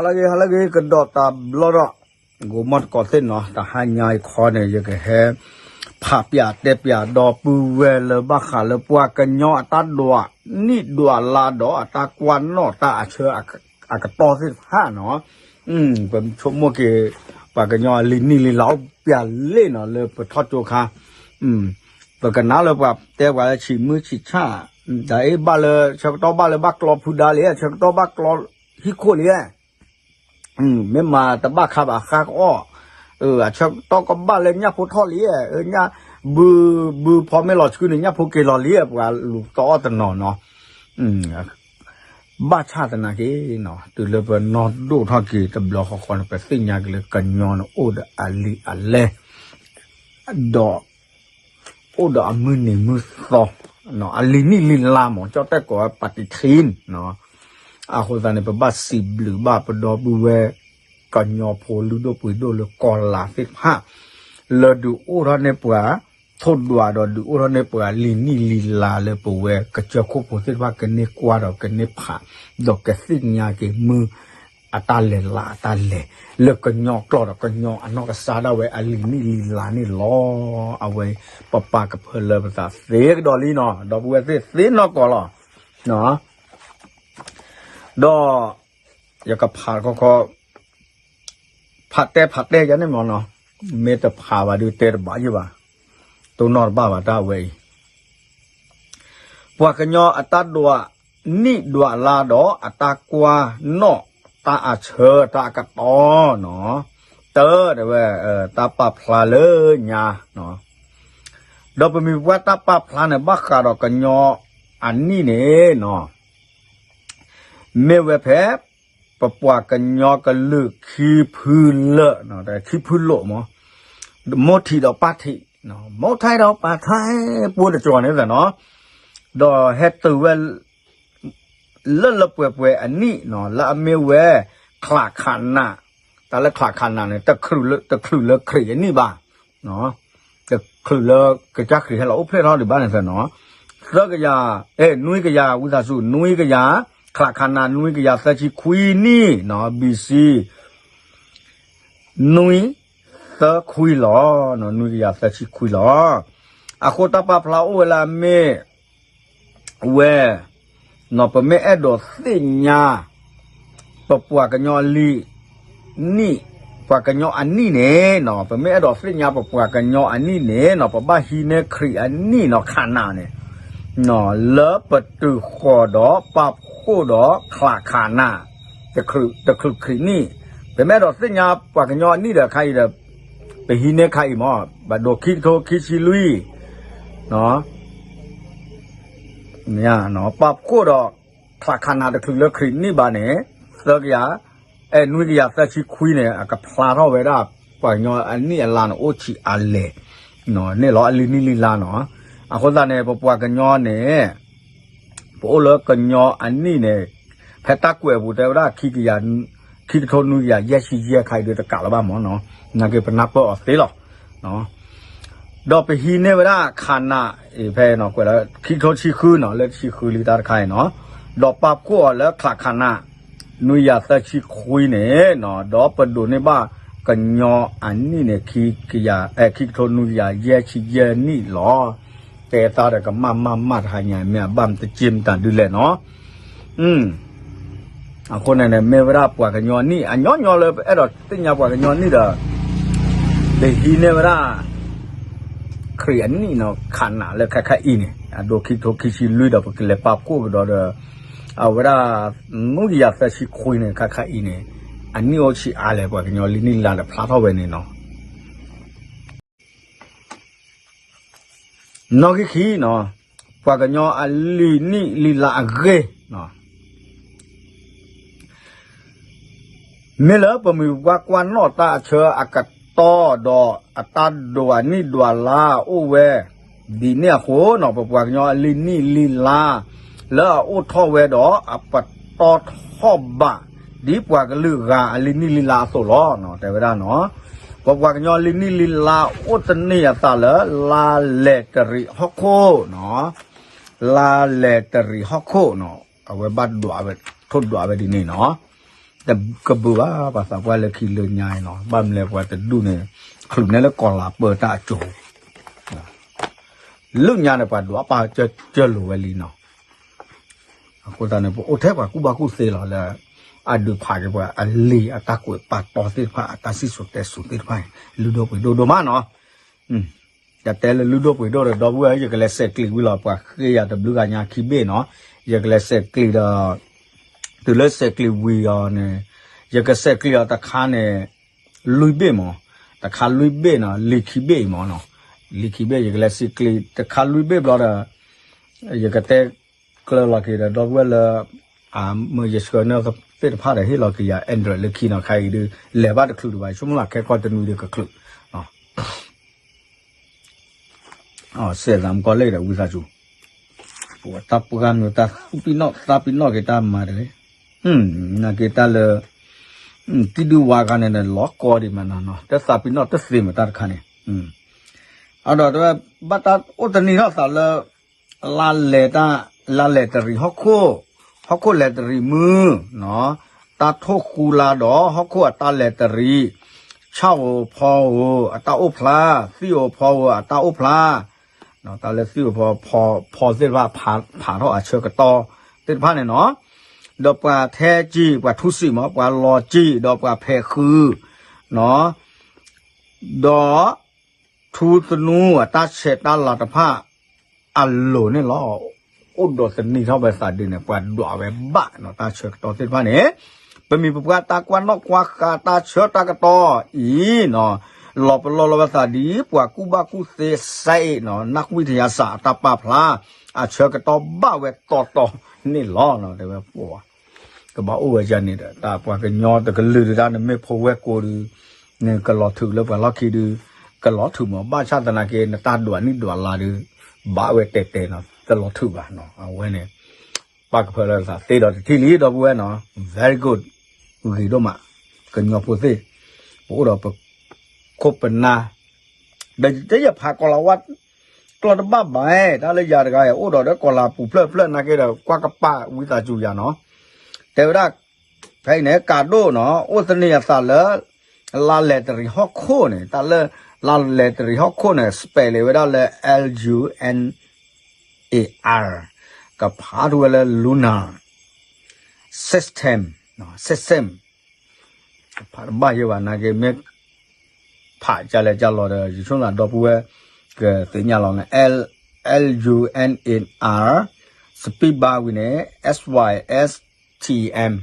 ဟါလၢအဂ့ၤ ဟါလၢအဂ့ၤ ကဒီးတၢ်ဘျီဒီး ဂိၤမီၢ်တကိးသ့ၣ်နီၤ တဟါညါအံၤခီန့ၣ် ယကဟဲ ဖးပၠးတဲပၠးဒီပုၢ်ဝဲၢ်လၢဘၣ်ဃးလၢ ပှၤကညီအတၢ်ဒွးနံၣ်ဒွးလါဒီး အတၢ်ကွၢ်နီၣ်တၢ်အဆၢအကတီၢ်သ့ၣ်တဖၣ်နီၤ. ပဆိကမိၣ်က့ၤ ပှၤကညီအလံာ်နံၣ်လံာ်လါအိၣ်ပၠးလံနီၤ လၢပထီၣ်ကၠိခါ ပကနၣ်လၢပှၤတဲပှၤလၢဆံးမုၢ်ဆံးဆၣ် တၢ်အ့ၣ်ဘၣ်လၢ ဆၢကတီၢ်ဘၣ်လၢဘၣ်ကျီဖုဒါလံ ဆၢကတီၢ်ဘၣ်ကျီဟံၣ်ခိၣ်လံ မ့ၢ်မၤတဘၣ်ခါဘၣ်ဃါကအီၣ်, အဆၢကတီၢ်ကဘၣ်လၢညၣ်ဖိထီၣ်လံ, ဘု ဘုဖီမ့ၢ်လီၤဆှုန့ၣ် ညၣ်ဖိက့ၤလီၤလံ, ပှၤလူၤသီအီၣ်တနီၤနီၤ, ဘၣ်ဆၣ်သနာ်က့နီၤ တုၤလၢပနီၢ်ဒိၣ်ထီၣ်က့ၤတဘျီဃီဃီန့ၣ် ပသ့ၣ်ညါက့ၤလၢကညီန့ၣ် အိၣ်ဒီးအလံာ်အလဲၢ် ဒီး အိၣ်ဒီးအမုၢ်နံၤမုၢ်သီ, အလံာ်နံၣ်လံာ်လါမး ကၠီၣ်တဲၣ်ကိးဝဲ ပၤတံၤထံ နီၤ. အဃိသတးန့ၣ် ပဘၣ်စံးဘျုးဘၣ်ပဒီပုၢ်ဝဲၢ် ကညီဖိလုၢ်ဒိၣ်ပှ့ၤဒိၣ်လၢကီၢ်လါသ့ၣ်တဖၣ် လၢဒုးအိၣ်ထီၣ်န့ၢ်ပှၤ ထိၣ်ဒွးဒီးဒုးအိၣ်ထီၣ်န့ၢ်ပှၤ လံာ်နံၣ်လံာ်လါလၢပဝဲကစၢၢ်ခိၣ်ဖိသ့ၣ်တဖၣ် ကန့ၢ်ကွၢ်ဒီးကန့ၢ်ဖး ဒီးကသ့ၣ်ညါက့ၤမုၢ် အတၢ်လဲၤလါအတၢ်လဲၤ လၢကညီကျိာ်ဒီးကညီအနီၢ်ကစၢ်ဒၣ်ဝဲ အလံာ်နံၣ်လံာ်လါန့ၣ်လီၤ. အဝဲ ပပာ်ကဖၢလၢပသးသ့ကဒီးလံနီၤ, ဒီပုၢ်ဝဲၢ်သ့ၣ်သ့နီၢ်ကီၢ်လီၤ. ဒီး ယကဖးခီခီ ဖးတဲဖးတဲယၤန့ၣ်မ့ၢ်နီၤ, မ့ၢ်တဖးဘၣ်ဒုးတဲတဘၣ်ယံၣ်ဘၣ်, တိၢ်နီၣ်တဘၣ်ဘၣ်တၢ်ဝဲအံၤ ပှၤကညီအတၢ်ဒွးနံၣ်ဒွးလါဒီး အတၢ်ကွၢ်နီၣ်တၢ်အဆၢတၢ်အကတီၢ်နီၤ, တၢ်တဲဝဲ တၢ်ပာ်ဖျါလၢညါ, ဒီးပမ့ၢ်ပှၤတၢ်ပာ်ဖျါန့ၣ် ဘၣ်ဃးဒီးကညီအနံၣ်န့ၣ်နီၤ မ့ၢ်ဝဲဖဲ ပပှၤကညီကလုာ်ခံဖုလၢာ်, ခံဖုလိာ်မး, မိၢ်ထံးဒီးပၢ်ထံး, မိၢ်ထဲးဒီးပၢ်ထဲး ပှိၢ်တကီၤန့ၣ်နီၤ, ဒီးဟဲတုၤဝဲ လၢလၢပှဲၤပှဲၤအနံၣ်နီၤ လၢအမ့ၢ်ဝဲ ချးခးနး, တၢ်လၢချးခးနးန့ၣ် တချုးလၢခရံာ်အနံၣ်ဘၣ် တချုးလၢကစၢ်ခရံာ်ဟဲလီၤအိၣ်ဖျဲၣ်ထီၣ်ဒံးဘၣ်န့ၣ်နီၤ, သၢကယၤ, အဲ နွံကယၤ ဝံသးစူၤ နွံကယၤ, ချးခးနး နွံကယၤသၢဆံခွံနံၣ်နီၤ ဘီၣ်စံ နွံ သၢခွံလီၤ, နွံကယၤသၢဆံခွံလီၤ. အဃိတၢ်ပာ်ဖျါအိၣ်ဝဲလၢအမ့ၢ် ဝဲ, ပမ့ၢ်အဲၣ်ဒိးသ့ၣ်ညါ ပပှၤကညီအလံာ်နံၣ်, ပှၤကညီအနံၣ်န့ၣ်နီၤ ပမ့ၢ်အဲၣ်ဒိးသ့ၣ်ညါပပှၤကညီအနံၣ်န့ၣ်နီၤ ပဘၣ်ဟံးန့ၢ်ခရံာ်အနံၣ်နီၤ ခးနးန့ၣ် လၢပတုၤဃီၤဒီးပာ်ဖှိၣ်ဒီးချးခးနး တချုးခရံာ်နံၣ်, ပမ့ၢ်အဲၣ်ဒိးသ့ၣ်ညါပှၤကညီအနံၣ်ဒီးခါအံၤဒီး ပဟံးန့ၢ်ခါအံၤမး ဘၣ်ဒိခံကထိခံဆံလွံၢ် ပာ်ဖှိၣ်ဒီးချးခးနးတချုးလၢခရံာ်နံၣ်ဘၣ်န့ၣ် သၢကယၤ, အဲ နွံကယၤသၢဆံခွံန့ၣ် အကဖျါထီၣ်ဝဲဒၣ် ပှၤကညီအနံၣ်အလါန့ၣ် အိၣ်ဆံးအါလဲၣ်န့ၣ်လီၤ အလံာ်နံၣ်လံာ်လါနီၤ. အဃိသတးန့ၣ် ပပှၤကညီန့ၣ် ပအိၣ်လၢကညီအနံၣ်န့ၣ် ဖဲတၢ်ကွဲးအပူၤတဲဝဲဒၣ် ခံကထိနွံကယၤယဲၢ်ဆံယဲၢ်ခါအံၤဒုးတကးလၢၤဘၣ်မးနီၤ, နာ်က့ပနၢ်ပၢၢ်အီၤသ့လီၤ. ဒီးပဟံးန့ၢ်ဝဲဒၣ်ခးနး ဖဲကွဲးလၢ ခံကထိဆံဃုနီၤ လၢဆံဃုလံတၢ်တခါအံၤနီၤ, ဒီးပာ်ဖှိၣ်အီၤလၢချးခးနး နွံကယၤသၢဆံခွံန့ၣ်နီၤ, ဒီးပဒိးန့ၢ်ဘၣ်ကညီအနံၣ်န့ၣ် ခံကထိနွံကယၤယဲၢ်ဆံယဲၢ်နံၣ်လီၤ. တဲသးဒီးကမၣ်မၣ်မၣ်တဟါညါ မ့ၢ်အဘၣ်မတစ့မတၤဒုလဲၣ်နီၤ. အဃိန့ၣ်န့ၣ် မ့ၢ်ဝဲဒၣ်ပှၤကညီနံၣ် အညီညီလၢပအဲၣ်ဒိးသ့ၣ်ညါပှၤကညီနံၣ်ဒီး ပဟံးန့ၢ်ဝဲဒၣ် ခရံာ်အနံၣ်နီၤ ခးနးလၢခဲခါအံၤန့ၣ် အဒိခံကထိခံဆံလွံၢ်ဒီးပကလဲၤပာ်ဖှိၣ်ကဒီးဒီး အဝဲဒၣ် နွံကယၤသၢဆံခွံန့ၣ် ခဲခါအံၤန့ၣ် အနံၣ်အိၣ်ဆံးအါလဲၣ် ပှၤကညီလံာ်နံၣ်လါဒီးဖျါထီၣ်ဝဲန့ၣ်နီၤ. နီၣ်ဂံၢ်ခံနီၤ, ပှၤကညီအလံာ်နံၣ်လံာ်လါအဂ့ၢ်နီၤ, မ့ၢ်လၢပမ့ၢ်ပှၤကွၢ်နီၣ်တၢ်အဆၢအကတီၢ်ဒီး အတၢ်ဒွးနံၣ်ဒွးလါအိၣ်ဝဲ ဒ်န့ၣ်အဃိနီၤ, ပပှၤကညီအလံာ်နံၣ်လံာ်လါ လၢအအိၣ်ထီၣ်ဝဲဒီး အပတီၢ်ထီၣ်ဘး ဒ်ပှၤကလုာ်ဂၤအလံာ်နံၣ်လံာ်လါအသိးလီၤ. တဲဝဲဒၣ်နီၤ, ပပှၤကညီလံာ်နံၣ်လံာ်လါအိၣ်တန့ၢ်အသးလၢ လါလဲၤတရံးဟီၣ်ခိၣ်နီၤ, လါလဲၤတရံးဟီၣ်ခိၣ်နီၤ, အဝဲဘၣ်ဒွးဝဲ ထိၣ်ဒွးဝဲဒ်န့ၣ်နီၤ. တကဘုၣ်ဘၣ် ပှၤသးပှၢ်လၢခံလၢညါအံၤနီၤ, ဘၣ်မနုၤလဲၣ်ပှၤတဒူၣ်န့ၣ် ချုးနဲလၢကီၤလၤပၢတၢ်အစိၤ, လၢညါန့ၣ် ပှၤဒွးပာ်ကၢကၢလိာ်ဝဲလံနီၤ. အဃိသတးန့ၣ် ပအိၣ်ထဲပှၤကူၣ်ဘၣ်ကူၣ်သ့လီၤလၢ အဒုးဖးက့ၤပှၤအလံာ်အတၢ်ကွဲးပာ်တီသ့ၣ်တဖၣ် အတၢ်စံၣ်စိၤတဲစိၤသ့ၣ်တဖၣ်န့ၣ် လုၢ်ဒိၣ်ပှ့ၤဒိၣ်ဒိၣ်မးနီၤ. ယတဲလၢလုၢ်ဒိၣ်ပှ့ၤဒိၣ်ဒီး ဒီပုၢ်ဝဲၢ် ယကလဲၤဆဲးကျိးဝံၤလီၤ ပှၤဃ့ယၤတဘျုးဂၤညါခံဘ့ၣ်နီၤ, ယကလဲၤဆဲးကျိးဒီး တုၤလၢဆဲးကျိးဝံၤအီၤန့ၣ် ယကဆဲးကျိးအီၤတခါန့ၣ် လွံၢ်ဘ့ၣ်မး, တခါလွံၢ်ဘ့ၣ်နီၤ, လံာ်ခံဘ့ၣ်အံၤမးနီၤ, လံာ်ခံဘ့ၣ် ယကလဲၤဆဲးကျိးတခါလွံၢ်ဘ့ၣ်ဘျီဒီး ယကတဲကျၢၤလီၤက့ၤဒီး ဒီပုၢ်ဝဲၢ်လၢ မ့ၢ်ယဆှၢန့ၢ်သ့ၣ်တဖၣ်ဒီး ဟ့ၣ်လီၤက့ၤယၤ Android လၢခံနီၤ, ခဲအံၤဒုး လဲၤဘၣ်တချုးဒံးဘၣ် ယဆိကမိၣ်လၢခဲကီၢ်တနွံဒီးကချုး စဲးသးမကီၢ်လၢဒီး ဝံသးစူၤ, ပတၢ်ပှၢ်မ့ၢ်တၢ်သူၣ်ပံနီၣ်သးပံနီၣ်က့ၤတၢ်မၤတဂ့ၤ, နာ်က့ၤတၢ်လၢ တံၢ်ဒုၣ်ဝါဂၤန့ၣ် လီၤကီဒံးမးနီၤ, တသးပံနီၣ်တသ့မးတၢ်တခါန့ၣ်, အဒီးတဲဝဲ ဘၣ်တၢ်အိၣ်တနံၤထီၣ်သးလၢ လါလဲၤတၢ် လါလဲၤတရံးဟီၣ်ခိၣ်, ဟီၣ်ခိၣ်လဲၤတရံးမုၢ်, တၢ်ထိၣ်ဃူလါဒီးဟီၣ်ခိၣ်အတၢ်လဲၤတရံး, ဆၣ်ဧိၤဖီဧိၤ အတၢ်အိၣ်ဖျါ, သံၣ်ဧိၤဖီဧိၤ အတၢ်အိၣ်ဖျါ, တၢ်လၢသံၣ်ဧိၤဖီ ဖီသ့ၣ်တဖၣ် ဖးထီၣ်အဆၢကတီၢ်သ့ၣ်တဖၣ်န့ၣ်နီၤ, ဒီးပှၤထဲကံၢ် ပှၤထူစံးမး ပှၤလီၤကံၢ် ဒီးပှၤဖဲးဃုာ်, ဒီး ထူသနူအတၢ်ဆဲးတၢ်လၤတဖၣ်အလိၤန့ၣ်လီၤ. အိၣ်ဒီးသန့ၤထီၣ်ဝဲသးဒ်န့ၣ် ပှၤဒွးဝဲဘၣ်နီၤ တၢ်ဆၢကတီၢ်သ့ၣ်တဖၣ်န့ၣ်, ပမ့ၢ်ပပှၤတၢ်ကွၢ်နီၣ်ကွၢ်ဃာ်တၢ်ဆၢတၢ်ကတီၢ်အံၤနီၤ, လီၤပလီၢ်လီၤဝဲသးဒ် ပှၤကူၣ်ဘၣ်ကူၣ်သ့စဲအံၤနီၤ နၢ်ကွံထယါစးအတၢ်ပာ်ဖျါ အဆၢကတီၢ်ဘၣ်ဝဲတီတီန့ၣ်လီၤ. တဲဝဲ ကဘၣ်အိၣ်ဝဲယၤန့ၣ်ဒီး တၢ်ပှၤကညီတကလုာ်ဒုးတၢ် နမ့ၢ်ဖိဝဲၢ်ကိးဒုး နကလီၤထုးလၢပှၤလီၢ်ခံဒုး ကလီၤထုးမး ဘၣ်ဆၣ်သနာ်က့ နတၢ်ဒွးနံၣ်ဒွးလါဒုး ဘၣ်ဝဲတဲတဲနီၤ တလီၤထုးဘၣ်နီၤ အဝဲန့ၣ် ပၢ်ကဖၢလၢသးသ့ဒီးတထံၣ်လံ ဒီပုၢ်ဝဲၢ်နီၤ very good ဂ့ၤဒိၣ်မး ကညီဖိသ့ၣ် ပအိၣ်ဒီးပခိၣ်ပနၢ် ဒီးတယဖးကီၤလၤဝါ ကျီၢ်တဘၣ်ဘၣ် တၢ်လၢယၤတဂၤ အိၣ်ဒီးဒီးကီၤလၤပူၤဖျၢၣ်ဖျၢၣ်နာ်က့ဒီး ကွၢ်ကပာ်ဝံသးစူၤယၤနီၤ တဲဝဲဒၣ် ဖဲအံၤန့ၣ် ကးဒိၣ်နီၤ အိၣ်သန့ၤအသးလၢ လါလဲၤတရံးဟီၣ်ခိၣ်န့ၣ် တၢ်လၢ လါလဲၤတရံးဟီၣ်ခိၣ်န့ၣ် spelling ဝဲဒၣ်လၢ L U N A R ကဖးထီၣ်ဝဲလၢ lunar system system ဖးတဘၣ်ယဲဘၣ်နာ်က့ မ့ၢ် ဖးကလဲၣ်ကလီၤဒီး ယဆိကမိၣ်ဒီပုၢ်ဝဲၢ် ကသ့ၣ်ညါလီၤန့ၣ် L U N A R စပံးဘါဝံၤန့ၣ် S Y S T E M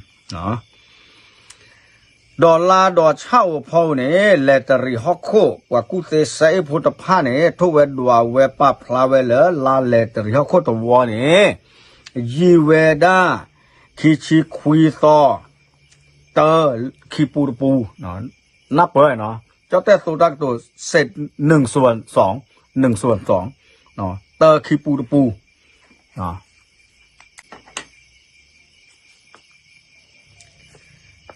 ဒီးလါဒီးဆၣ်ဧိၤဖီဧိၤန့ၣ် လဲၤတရံးဟီၣ်ခိၣ် ပှၤကူၣ်သ့စဲအ့ၣ်ဖိတဖၣ်န့ၣ် ထိၣ်ဝဲဒွးဝဲပာ်ဖျါဝဲလၢလါလဲၤတရံးဟီၣ်ခိၣ်တဝီန့ၣ် ယံာ်ဝဲဒၣ် ခံဆံခွံသီ တၢ ခံပူတပူ နၢ်ပၢၢ်နီၤ ကၠီၣ်တဲၣ်သိတၢ်ကတိၤ စဲး นึ่งส่วนสอง นึ่งส่วนสอง တၢ ခံပူတပူ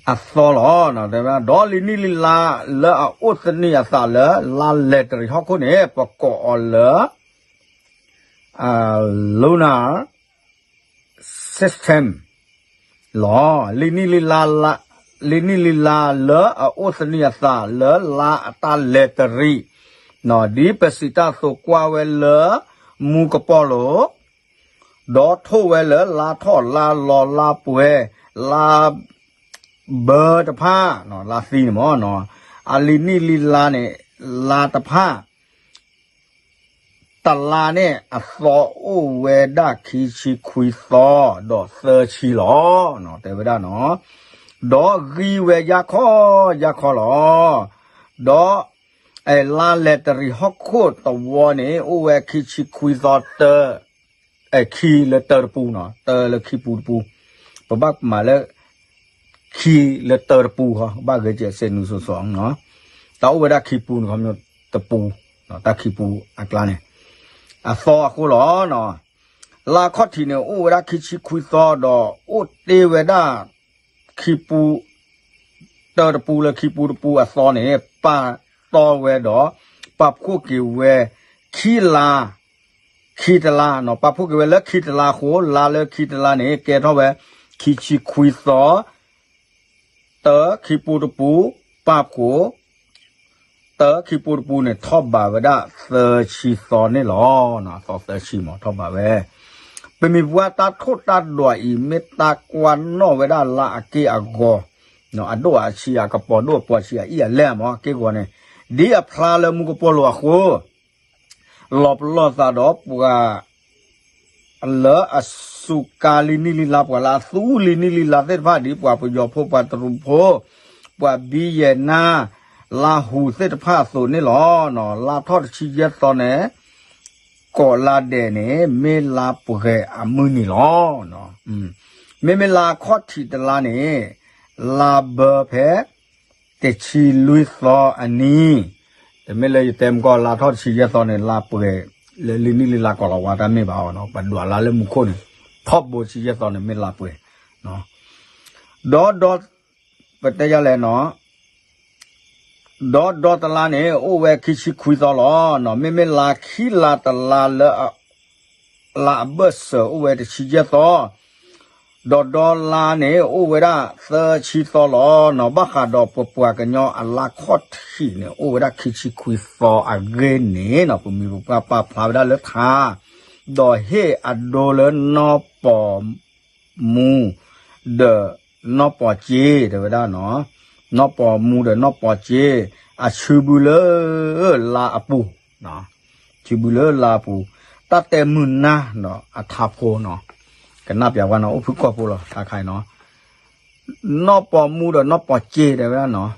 အသီလီၤ. ဒီးလံာ်နံၣ်လံာ်လါလၢအအိၣ်သန့ၤအသးလၢ လါလဲၤတရံးဟီၣ်ခိၣ်န့ၣ် ပကိးအီၤလၢ lunar system လီၤ. လံာ်နံၣ်လံာ်လါ လံာ်နံၣ်လံာ်လါလၢအအိၣ်သန့ၤအသးလၢလါအတၢ်လဲၤတရံး ဒ်ပစံးတၢ်သိးကွၢ်ဝဲလၢ မူကပီၤလိၤ ဒီးထိၣ်ဝဲလၢလါထီၣ်လါလီၤလါပှဲၤ လါ ဘၢတဖၣ် လါသံန့ၣ်မ့ၢ် အလံာ်နံၣ်လံာ်လါန့ၣ် လါတဖၣ် တလါန့ၣ် အသီအိၣ်ဝဲဒၣ်ခံဆံခွံသီ ဒီးသၢဆံလီၤ တဲဝဲဒၣ်နီၤ ဒီးဂံၢ်ဝဲယါခီ ယါခီလီၤ. ဒီး လါလဲၤတရံးဟီၣ်ခိၣ်တဝီန့ၣ် အိၣ်ဝဲခံဆံခွံသီတၢ ခံလၢတၢတပူနီၤ တၢလၢခံပူတပူ ပဘၣ်မၤလၢ ခံလၢတၢတပူ ဘၣ်ဂဲၤကဲးစဲးနုာ်စိၤစိၤ တၢ်အိၣ်ဝဲဒၣ်ခံပူန့ၣ် ခီပညီတပူ တၢ်ခံပူအကျါန့ၣ် အသီအဃိလီၤ. လါခီၣ်ထံးန့ၣ် အိၣ်ဝဲဒၣ်ခံဆံခွံသီဒီး အိၣ်တ့ၢ်ဝဲဒၣ် ခံပူ တၢတပူလၢခံပူတပူအသီန့ၣ် ပာ်တီဝဲဒီး ပာ်ဖှိၣ်က့ၤဝဲ ခံလါ ခံတလါ ပာ်ဖှိၣ်က့ၤဝဲလၢခံတလါအဃိ လါလၢခံတလါန့ၣ် ကဲထီၣ်ဝဲ ခံဆံခွံသီ တၢ ခံပူတပူ ပာ်ဖှိၣ် တၢ ခံပူတပူန့ၣ် ထီၣ်ဘးဝဲဒၣ်သၢဆံသီန့ၣ်လီၤ. သီသၢဆံမး ထီၣ်ဘးဝဲ. ပမ့ၢ်ပှၤတၢ်ထိၣ်တၢ်ဒွးအံၤ မ့ၢ်တၢ်ကွၢ်နီၣ်ဝဲဒၣ်လါအက့ၢ်အဂီၤ, အဒိၣ်အဆံး အကပီၤဒိၣ်အပီၤဆံး အအံၣ်အလဲၢ်မး က့ၢ်ဂီၤန့ၣ်, ဒ်အဖျါလၢမူကပိာ်လိၤအဃိ လီၤပလိာ်သးဒီးပှၤ လၢအစူးကါလံာ်နံၣ်လံာ်လါ ပှၤလၢအသူလံာ်နံၣ်လံာ်လါသ့ၣ်တဖၣ် ဒ်ပှၤပယီၤဖိပှၤတရူးဖိ ပှၤဘံယဲၢ်နါ လါဟူးသ့ၣ်တဖၣ်အသိးန့ၣ်လီၤ. လါထီၣ်တဆံယဲၢ်သီန့ၣ် ကိးလါဒဲးန့ၣ် မ့ၢ်လါပှဲၤအမုၢ်နံၤလီၤ. မ့မ့ၢ်လါခီၣ်ထံးတလါန့ၣ် လါဘၢဖဲ တဆံလွံၢ်သီအနံၤ, တမ့ၢ်လၢယတဲမကီၢ် လါထီၣ်တဆံယဲၢ်သီန့ၣ် လါပှဲၤလၢလံာ်နံၣ်လံာ်လါကိးလီၤဝါတၢ်မ့ၢ်ဘၣ်အီၤနီၤ, ပဒွးလါလၢမူခိၣ်န့ၣ် ထီၣ်ဘိတဆံယဲၢ်သီန့ၣ် မ့ၢ်လါပှဲၤ, ဒီး ဒီး ပတဲယၤလဲၣ်နီၤ, ဒီး ဒီးတလါန့ၣ် အိၣ်ဝဲခံဆံခွံသီလီၤ. မ့မ့ၢ်လါခံလါတလါလၢ လါအဘၢၣ်စၢၤအိၣ်ဝဲတဆံယဲၢ်သီ, ဒီး ဒီးလါန့ၣ် အိၣ်ဝဲဒၣ်သၢဆံသီလီၤနီၤ. ဘၣ်ဃးဒီးပပှၤကညီအလါခီၣ်ထံးန့ၣ် အိၣ်ဝဲဒၣ်ခံဆံခွံသီအဂ့ၢ်န့ၣ်နီၤ ပမ့ၢ်ပပှၤပာ်ဖျါဝဲဒၣ်လၢထါ, ဒီးဟ့ၣ်အဒိလၢနီၢ်ပီၢ်မူ ဒီးနီၢ်ပီၢ်က့ တဲဝဲဒၣ်နီၤ, နီၢ်ပီၢ်မူဒီးနီၢ်ပီၢ်က့ အဆံဘုလၢလါအပူၤ ဆံဘုလၢလါအပူၤ, တၢ်တဲမုာ်နါနီၤအထါဖိနီၤ, ကနၣ်ပျးဝဲနီၤ အိၣ်ဖုၣ်ကိာ်ဖိလီၤ တၢ်ခါအံၤနီၤ, နီၢ်ပီၢ်မူဒီးနီၢ်ပီၢ်က့ တဲဝဲဒၣ်နီၤ,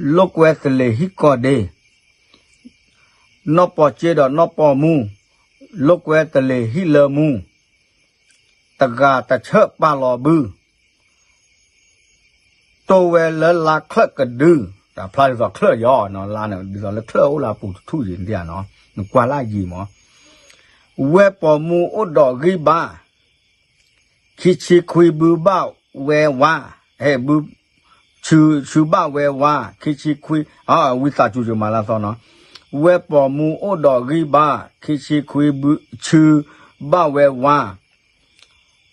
လိာ်ကွဲသလ့ၤဟံၣ်ကီၢ်ဒ့, နီၢ်ပီၢ်က့ဒီးနီၢ်ပီၢ်မူ, လိာ်ကွဲသလ့ၤဟံၣ်လၢမူ, တဂၤတဆၢၣ်ပာ်လီၤဘု တိၢ်ဝဲလၢလါချၢၣ်ကဒု, တၢ်ဖျါဒ်သိးချၢၣ်ယီၤနီၤ လါန့ၣ် ဒ်သိးလၢချၢၣ်အိၣ်လၢအပူၤတထူၣ်ယံၤဒ်နီၤ, နကွၢ်လၢအယံၤမး, ဝဲၢ်ပီာ်မူအိၣ်ဒီးဂံၢ်ဘါ, ခံဆံခွံဘုဘၣ်ဝဲဝါ, ဟဲဘု, ဆူ, ဆူဘၣ်ဝဲဝါ, ခံဆံခွံ, ဝံသးစူၤယမၤလၢသီနီၤ, ဝဲၢ်ပီာ်မူအိၣ်ဒီးဂံၢ်ဘါ, ခံဆံခွံဘု, ဆူဘၣ်ဝဲဝါ,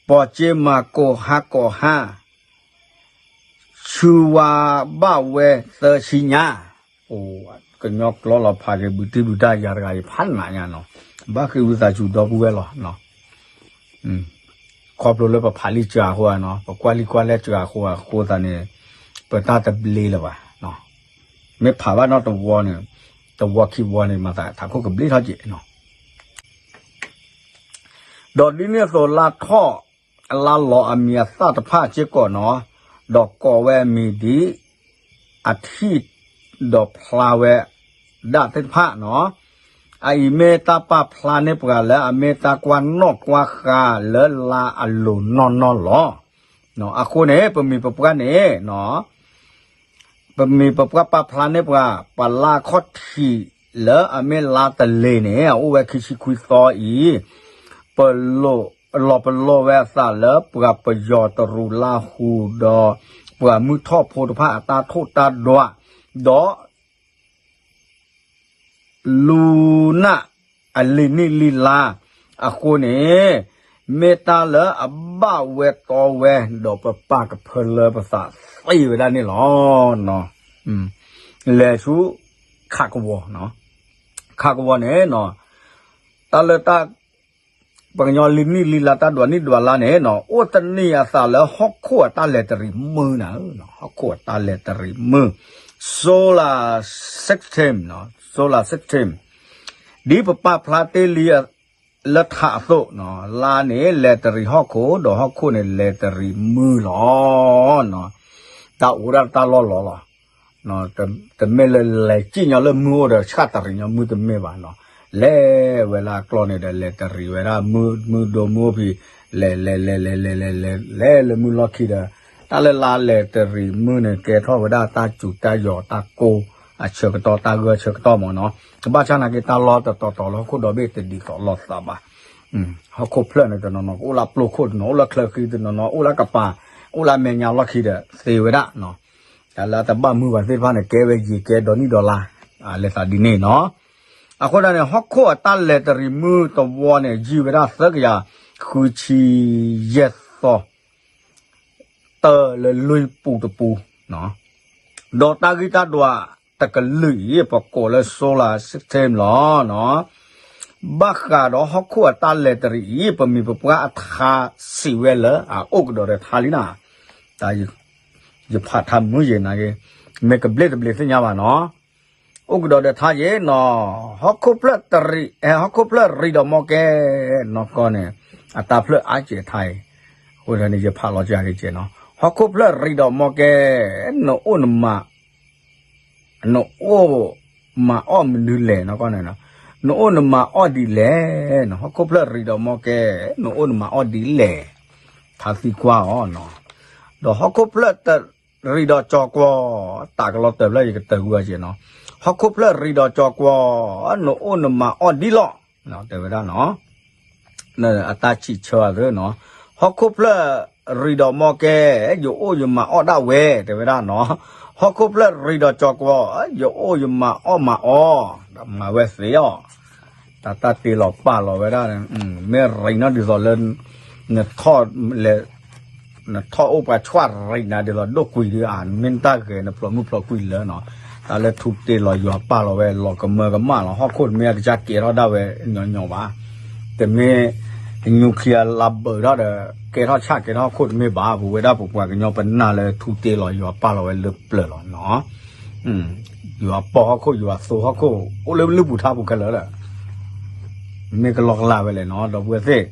ပီၢ်က့မၤကိာ်ဟါကိာ်ဟါ, ဆူဝါဘၣ်ဝဲသၢဆံညါ, အိ, ကညီကျိာ်လီၤဖးက့ၤ ဘုတံၢ်ဘုတၢ်ယၤတဂၤအံၤ ဖးနးညါနီၤ, ဘၣ်ဃ့ဝံသးစူၤဒီပုၢ်ဝဲၢ်လီၤ, ခီဖျိလၢပဖးလံာ်စှၤအဃိနီၤ, ပကွၢ်လံာ်ကွၢ်လဲၢ်စှၤအဃိအဃိသတးန့ၣ်, ပတၢ်တဘျ့လၢၤဘၣ်, မ့ၢ်ဖးဘၣ်နီတဝီန့ၣ်, တဝီခံဝီန့ၣ် မၤသးထးခိၣ်ကဘျ့ထီၣ်က့ၤနီၤ ဒီးဒ်န့ၣ်အသိးလါထီၣ်အလါလီၤအမံၤအသၣ်တဖၣ်စ့ၢ်ကီးနီၤ, ဒီးကိးဝဲအမံၤဒ် အထံၣ်ဒီးဖျါဝဲဒၣ်သ့ၣ်တဖၣ်နီၤ, အအံၤမ့ၢ်တၢ်ပာ်ဖျါန့ၢ်ပှၤလၢအမ့ၢ်တၢ်ကွၢ်နီၣ်ကွၢ်ဃါလၢလါအလိၤနီၢ်နီၢ်လီၤ. အဃိန့ၣ် ပမ့ၢ်ပပှၢ်န့ၣ် ပမ့ၢ်ပပှၢ်ပာ်ဖျါန့ၢ်ပှၤ ပလါခီၣ်ထံးလၢအမ့ၢ်လါတလ့ၤန့ၣ် အအိၣ်ဝဲခံဆံခွံသီအံၤ, ပလီၤပလိာ်ဝဲအသးလၢပှၤပယီၤတရူးလါဟူဒီး ပှၤမုၢ်ထီၣ်ဖိတဖၣ်အတၢ်ထိၣ်တၢ်ဒွး, ဒီး လူနၢ်အလံာ်နံၣ်လံာ်လါအဃိန့ၣ်, မ့ၢ်တၢ်လၢအဘၣ်ဝဲတီဝဲ ဒီးပပာ်ကဖၢလၢပသးသ့ဝဲဒၣ်န့ၣ်လီၤ. လဲၤဆူ ခးကဝီၤ, ခးကဝီၤန့ၣ်, တၢ်လၢတၢ် ပှၤကညီလံာ်နံၣ်လံာ်လါ တၢ်ဒွးနံၣ်ဒွးလါန့ၣ်နီၤ အိၣ်တန့ၢ်အသးလၢဟီၣ်ခိၣ်အတၢ်လဲၤတရံးမုၢ်နၤ, ဟီၣ်ခိၣ်အတၢ်လဲၤတရံးမုၢ်, solar system, solar system, ဒ်ပပာ်ဖျါတ့ၢ်လံလၢထးအသိး, လါန့ၣ်လဲၤတရံးဟီၣ်ခိၣ် ဒီးဟီၣ်ခိၣ်န့ၣ်လဲၤတရံးမုၢ်လီၤ. တၢ်အိၣ်ဒၣ်တၢ်လီၢ်လီၤလီၤ. တမ့ၢ်လၢလဲၤစံၣ်ညီလၢမုၢ်အိၣ်ဒီး ဆၣ်တရံးညီမုၢ်တမ့ၢ်ဘၣ်နီၤ, လဲၤဝဲလၢအကျီၢ်န့ၣ်ဒီး လဲၤတရံးဝဲဒၣ်မုၢ်ဒိၣ်မုၢ်အိၣ်ဖံး, လဲၤလဲၤလဲၤလဲၤလဲၤလဲၤလဲၤလဲၤလၢမုၢ်လီၢ်ခံဒီး, တၢ်လၢလါလဲၤတရံးမုၢ်န့ၣ် ကဲထီၣ်ဝဲဒၣ်တၢ်စူၤတၢ်ယီၤတၢ်ကိၢ်အဆၢကတီၢ် တၢ်ဂၢၢ်ဆၢကတီၢ်မးနီၤ, ဘၣ်ဆၣ်နာ်က့တၢ်လီၢ်တတီၤတီၤလၢဟီၣ်ခိၣ်ဒီဘ့ၣ်တဒ်သိးလိာ်သးဘၣ် ဟီၣ်ခိၣ်ဖျၢၣ်န့ၣ် တနီၤနီၤကအိၣ်လၢပျိခိၣ် တနီၤအိၣ်လၢချၢဃံ တနီၤနီၤအိၣ်လၢကပၤ, အိၣ်လၢအမဲာ်ညါလီၢ်ခံဒီးသ့ဝဲဒၣ်, တၢ်လၢအတဘၣ်မုာ်ဘၣ်သ့ၣ်တဖၣ်န့ၣ် ကဲဝဲယံၤကဲဒီနံၣ်ဒီလါ, လဲၤသးဒ်န့ၣ်နီၤ, အဃိဒၣ်န့ၣ် ဟီၣ်ခိၣ်အတၢ်လဲၤတရံးမုၢ်တဝီန့ၣ် ယံာ်ဝဲဒၣ်သၢကယၤဃုဆံယဲၢ်သီ တၢ်လၢလွံၢ်ပူၤတပူၤ ဒီးတၢ်ဂံၢ်တၢ်ဒွးတကလုာ်အံၤ ပကိးလၢ solar system လီၤ. ဘၣ်ဃးဒီးဟီၣ်ခိၣ်အတၢ်လဲၤတရံးအံၤ ပမိၢ်ပပှၢ်အထါစံးဝဲလၢအအိၣ်ကဒီးဒီးထါလံနၤ, ယဖးထါမုၢ်ယဲနၤက့, မ့ၢ်ကဘျ့တဘျ့သ့ၣ်ညါဘၣ်နီၤ, အိၣ်ကဒီးဒီးထါယဲနီၤ, ဟီၣ်ခိၣ်ဖျၢၣ်တရံး ဟီၣ်ခိၣ်ဖျၢၣ်ရံးဒီးမီကဲနီၢ်ကီၢ်န့ၣ်, အတၢ်ဖျၢၣ်အါကဲးထါအံၤ, အဃိန့ၣ် ယဖးလီၤကက့နီၤ, ဟီၣ်ခိၣ်ဖျၢၣ်ရံးဒီးမီကဲ နအိၣ်နမၤ နအိၣ်မၤအီၣ်မနုၤလဲၣ်နီၢ်ကီၢ်န့ၣ်, နအိၣ်နမၤအီၣ်ဒ်လဲၣ်, ဟီၣ်ခိၣ်ဖျၢၣ်ရံးဒီးမီကဲ နအိၣ်နမၤအီၣ်ဒ်လဲၣ်, ထါသံကွၢ်အီၤ, ဒီးဟီၣ်ခိၣ်ဖျၢၣ်တရံးဒီးကၠီၤကွီၤ, တၢ်ကလီၤတၢၢ်ဖျၢၣ်ယကတၢၢ်ကွံာ်အီၤက့နီၤ, ဟီၣ်ခိၣ်ဖျၢၣ်ရံးဒီးကၠီၤကွီၤ, နအိၣ်နမၤအီၣ်ဒ်လဲၣ်, တဲဝဲဒၣ်နီၤ အတၢ်စံးဆၢအသးနီၤ, ဟီၣ်ခိၣ်ဖျၢၣ်ရံးဒီးမီကဲ, ယအိၣ်ယမၤအီၣ်ဒၣ်ဝဲ တဲဝဲဒၣ်နီၤ, ဟီၣ်ခိၣ်ဖျၢၣ်ရံးဒီးကၠီၤကွီၤ, ယအိၣ်ယမၤအီၣ်မၤအီၣ်, မၤဝဲသ့အီၤ, တၢ်တၢ်တ့လီၤပာ်လီၤဝဲဒၣ်, မ့ၢ်ရံးနီၢ်ဒ်သိးလၢ နထီၣ်လဲၤ နထီၣ်အိၣ်ပှၤဆွၣ်ရံးနၤဒ်သိးဒိၣ်ကွံာ်ဒုးဧါ, မ့ၢ်တၢ်ဂဲၤနဖျိးမုၢ်ဖျိးကွံာ်လၢနီၤ, တၢ်လၢထူတ့လီၤယွၤပာ်လီၤဝဲလီၤကမၢကမၣ်လီၤ, ဟီၣ်ခိၣ်တမ့ၢ်အကစၢ်ကဲထီၣ်ဒၣ်ဝဲညီညီဘၣ်, တမ့ၢ် nuclear လၢဘၢၣ်ထီၣ်ဒီး ကဲထီၣ်ဆၣ်ကဲထီၣ်ဟီၣ်ခိၣ်တမ့ၢ်ဘၣ်, ပဝဲဒၣ်ပပှၤကညီပနၢ်လၢထူတ့လီၤယွၤပာ်လီၤဝဲလၢပျၢၤလီၤနီၤ, ယွၤပီၢ်ဟီၣ်ခိၣ် ယွၤသိဟီၣ်ခိၣ် အိၣ်လၢလုၢ်ပူၤထါပူၤခဲလၢာ်လၢ မ့ၢ်ကလီကလီဝဲလဲၣ်နီၤ ဒီပုၢ်ဝဲၢ်သ့ၣ်,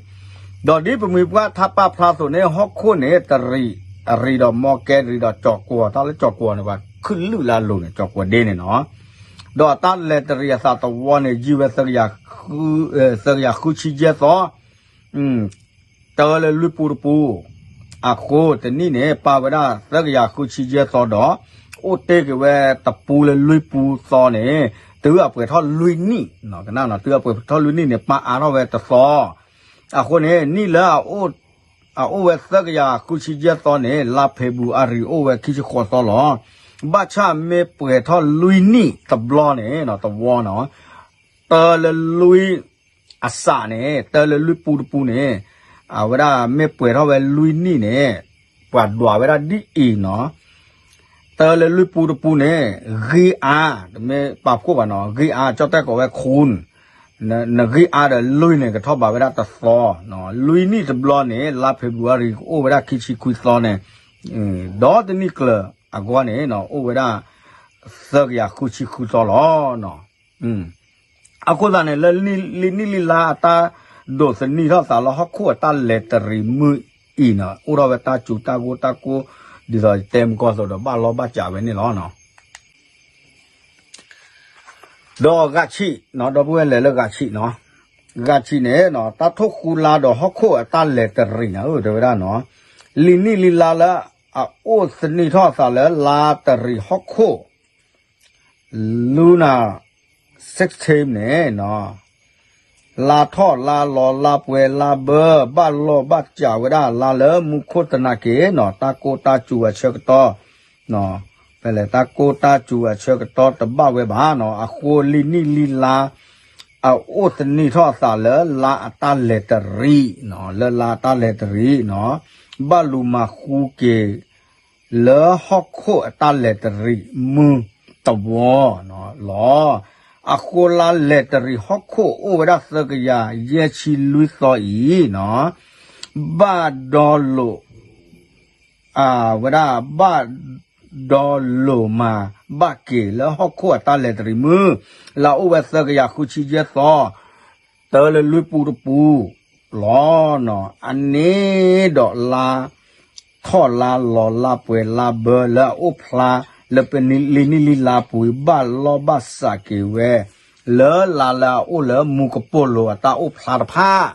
ဒီးဒ်ပမိၢ်ပပှၢ်ထါပာ်ဖျါအသိးန့ၣ် ဟီၣ်ခိၣ်န့ၣ် တရံး အရံးဒီးမီကဲ ရံးဒီးကၠီၤကွီၤ, တၢ်လၢကၠီၤကွီၤန့ၣ် ပှၤခုၣ်လုၢ်လၢအလိၤန့ၣ် ကၠီၤကွီၤဒ့န့ၣ်နီၤ, ဒီးအတၢ်လဲၤတရံးအသးသဝီန့ၣ် ယံာ်ဝဲ သၢကယၤဃုဆံယဲၢ်သီ တၢလၢလွံၢ်ပူတပူ, အဃိတနံၣ်န့ၣ် ပာ်ဝဲဒၣ်သၢကယၤဃုဆံယဲၢ်သီဒီး အိၣ်တ့ၢ်က့ၤဝဲတပူလၢလွံၢ်ပူသီန့ၣ် တုၤအပှဲၤထီၣ်လွံၢ်နံၣ်, ကနၣ်နီၤ တုၤအပှဲၤထီၣ်လွံၢ်နံၣ်န့ၣ် ပာ်အါထီၣ်ဝဲတသီ, အဃိန့ၣ် နံၣ်လၢအအိၣ်ဝဲသၢကယၤဃုဆံယဲၢ်သီန့ၣ် လါဖ့ၤဘြူၤအါရံၤအိၣ်ဝဲခံဆံဃိးသီလီၤ. ဘၣ်ဆၣ်မ့ၢ်ပှဲၤထီၣ်လွံၢ်နံၣ်တဘျီန့ၣ် သဝီနီၤ တၢလၢလွံၢ်အစးန့ၣ် တၢလၢလွံၢ်ပူတပူန့ၣ် အဝဲဒၣ်မ့ၢ်ပှဲၤထီၣ်ဝဲလွံၢ်နံၣ်န့ၣ် ပှၤဒွးဝဲဒၣ်ဒ်အံၤနီၤ, တၢလၢလွံၢ်ပူတပူန့ၣ် ဂံၢ်အါ, တမ့ၢ်ပာ်ဖှိၣ်ဘၣ်နီၤ, ဂံၢ်အါ ကၠီၣ်တဲၣ်ကိးဝဲ ခူၣ်, နဂံၢ်အါဒီးလွံၢ်န့ၣ် ကထီၣ်ဘးဝဲဒၣ်တသီ, လွံၢ်နံၣ်တဘျီန့ၣ် လါဖ့ၤဘြူၤအါရံၤ ကအိၣ်ဝဲဒၣ်ခံဆံခွံသီန့ၣ်, ဒီးတနံၣ်ကျၢၤအဂီၢ်န့ၣ် အိၣ်ဝဲဒၣ် သၢကယၤဃုဆံဃုသီလီၤ. အဃိသတးန့ၣ် လၢလံာ်နံၣ်လံာ်လါအတၢ်ဒိးသန့ၤထီၣ်သးလၢဟီၣ်ခိၣ်အတၢ်လဲၤတရံးမုၢ်အံၤန့ၣ် အိၣ်ထီၣ်ဝဲတၢ်စူၤတၢ်ကိၢ်တၢ်ကိၢ် ဒ်သိးယတဲမုၢ်ကီၢ်သိးဒီးဘၣ်လီၢ်ဘၣ်စးဝဲန့ၣ်လီၤ. ဒီးဂၤဆံး, ဒီပုၢ်ဝဲၢ်လဲၤလၢဂၤဆံးနီၤ, ဂၤဆံးန့ၣ် တၢ်ထိၣ်ဃူလါဒီးဟီၣ်ခိၣ်အတၢ်လဲၤတရံးန့ၣ် တဲဝဲဒၣ်နီၤ, လံာ်နံၣ်လံာ်လါလၢအအိၣ်သန့ၤထီၣ်သးလၢလါတရံးဟီၣ်ခိၣ် Luna sixteen န့ၣ် လါထီၣ်လါလီၤလါပှဲၤလါဘၢ ဘၣ်လီၢ်ဘၣ်စးဝဲဒၣ်လါလၢမူခိၣ်သနာ်က့နီၤ တၢ်ကိၢ်တၢ်စူၤအဆၢကတီၢ် ဖဲလဲၣ် တၢ်ကိၢ်တၢ်စူၤအဆၢကတီၢ်တဘၣ်ဝဲဘၣ်နီၤ အဃိလံာ်နံၣ်လံာ်လါ အအိၣ်သန့ၤထီၣ်အသးလၢလါအတၢ်လဲၤတရံးနီၤ လၢလါအတၢ်လဲၤတရံးနီၤ ဘၣ်လူၤမၤဃူက့ၤ လၢဟီၣ်ခိၣ်အတၢ်လဲၤတရံးမုၢ်တဝီလီၤ. အဃိလါလဲၤတရံးဟီၣ်ခိၣ်အိၣ်ဝဲဒၣ်သၢကယၤယဲၢ်ဆံလွံၢ်သီအံၤနီၤ ဘၣ်ဒီလိာ် အဝဲဒၣ် ဘၣ်ဒီလိာ်မၤဘၣ်က့ၤလၢဟီၣ်ခိၣ်အတၢ်လဲၤတရံးမုၢ် လၢအအိၣ်ဝဲသၢကယၤဃုဆံယဲၢ်သီ တၢလၢလွံၢ်ပူတပူလီၤ. အန့ၣ်ဒီးလါထီၣ်လါလီၤလါပှဲၤလါဘၢလၢအအိၣ်ဖျါ လၢပလံာ်နံၣ်လံာ်လါပူၤ ဘၣ်လီၢ်ဘၣ်စးက့ၤဝဲ လၢလါလၢအအိၣ်လၢမူကပိာ်လိၤအတၢ်အိၣ်ဖျါတဖၣ်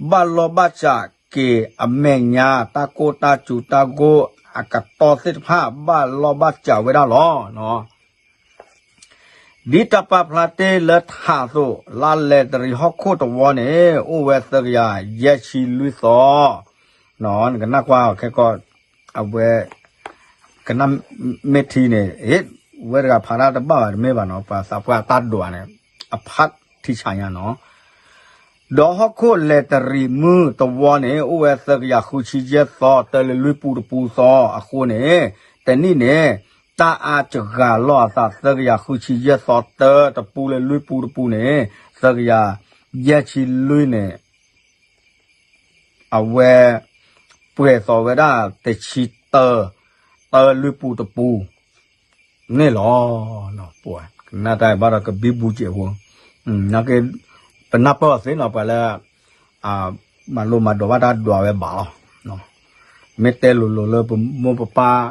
ဘၣ်လီၢ်ဘၣ်စးက့ၤအမဲာ်ညါ တၢ်ကိၢ်တၢ်စူၤတၢ်ကိၢ်အကတီၢ်သ့ၣ်တဖၣ် ဘၣ်လီၢ်ဘၣ်စးဝဲဒၣ်လီၤ. ဒ်တၢ်ပာ်ဖျါတ့ၢ်လၢထးအသိး လါလဲၤတရံးဟီၣ်ခိၣ်တဝီန့ၣ် အိၣ်ဝဲသၢကယၤယဲၢ်ဆံလွံၢ်သီ နကနၣ်ကွၢ်ခဲကီး အဝဲ ကနၣ်မ့ၢ်ထံန့ၣ် ဝဲတဂၤဖးတၢ်တဘၣ်ဘၣ်တမ့ၢ်ဘၣ်နီၤ ပှၤသးပှၢ်တၢ်ဒွးန့ၣ် အဖးထံဆးညါနီၤ ဒီးဟီၣ်ခိၣ်လဲၤတရံးမုၢ်တဝီန့ၣ် အိၣ်ဝဲသၢကယၤဃုဆံယဲၢ်သီ တၢလၢလွံၢ်ပူတပူသီအဃိန့ၣ် တနံၣ်န့ၣ် တၢ်အါစှၤလီၤအသး သၢကယၤဃုဆံယဲၢ်သီ တၢတပူလၢလွံၢ်ပူတပူန့ၣ် သၢကယၤယဲၢ်ဆံလွံၢ်န့ၣ် အဝဲ ပှဲၤသီဝဲဒၣ်တဆံတၢ တၢလွံၢ်ပူတပူန့ၣ်လီၤ. ကနၣ်တၢ်ဘၣ်ဒီးကဘံဘူစဲးဖိ ပနၢ်ပၢၢ်အီၤသ့နီၤ ပှၤလၢ မၤလိမၤဒိးဘၣ်တၢ်ဒွးဝဲဘၣ်လီၤ. မ့ၢ်တဲလိၤလိၤလၢပမိၢ်ပပၢ်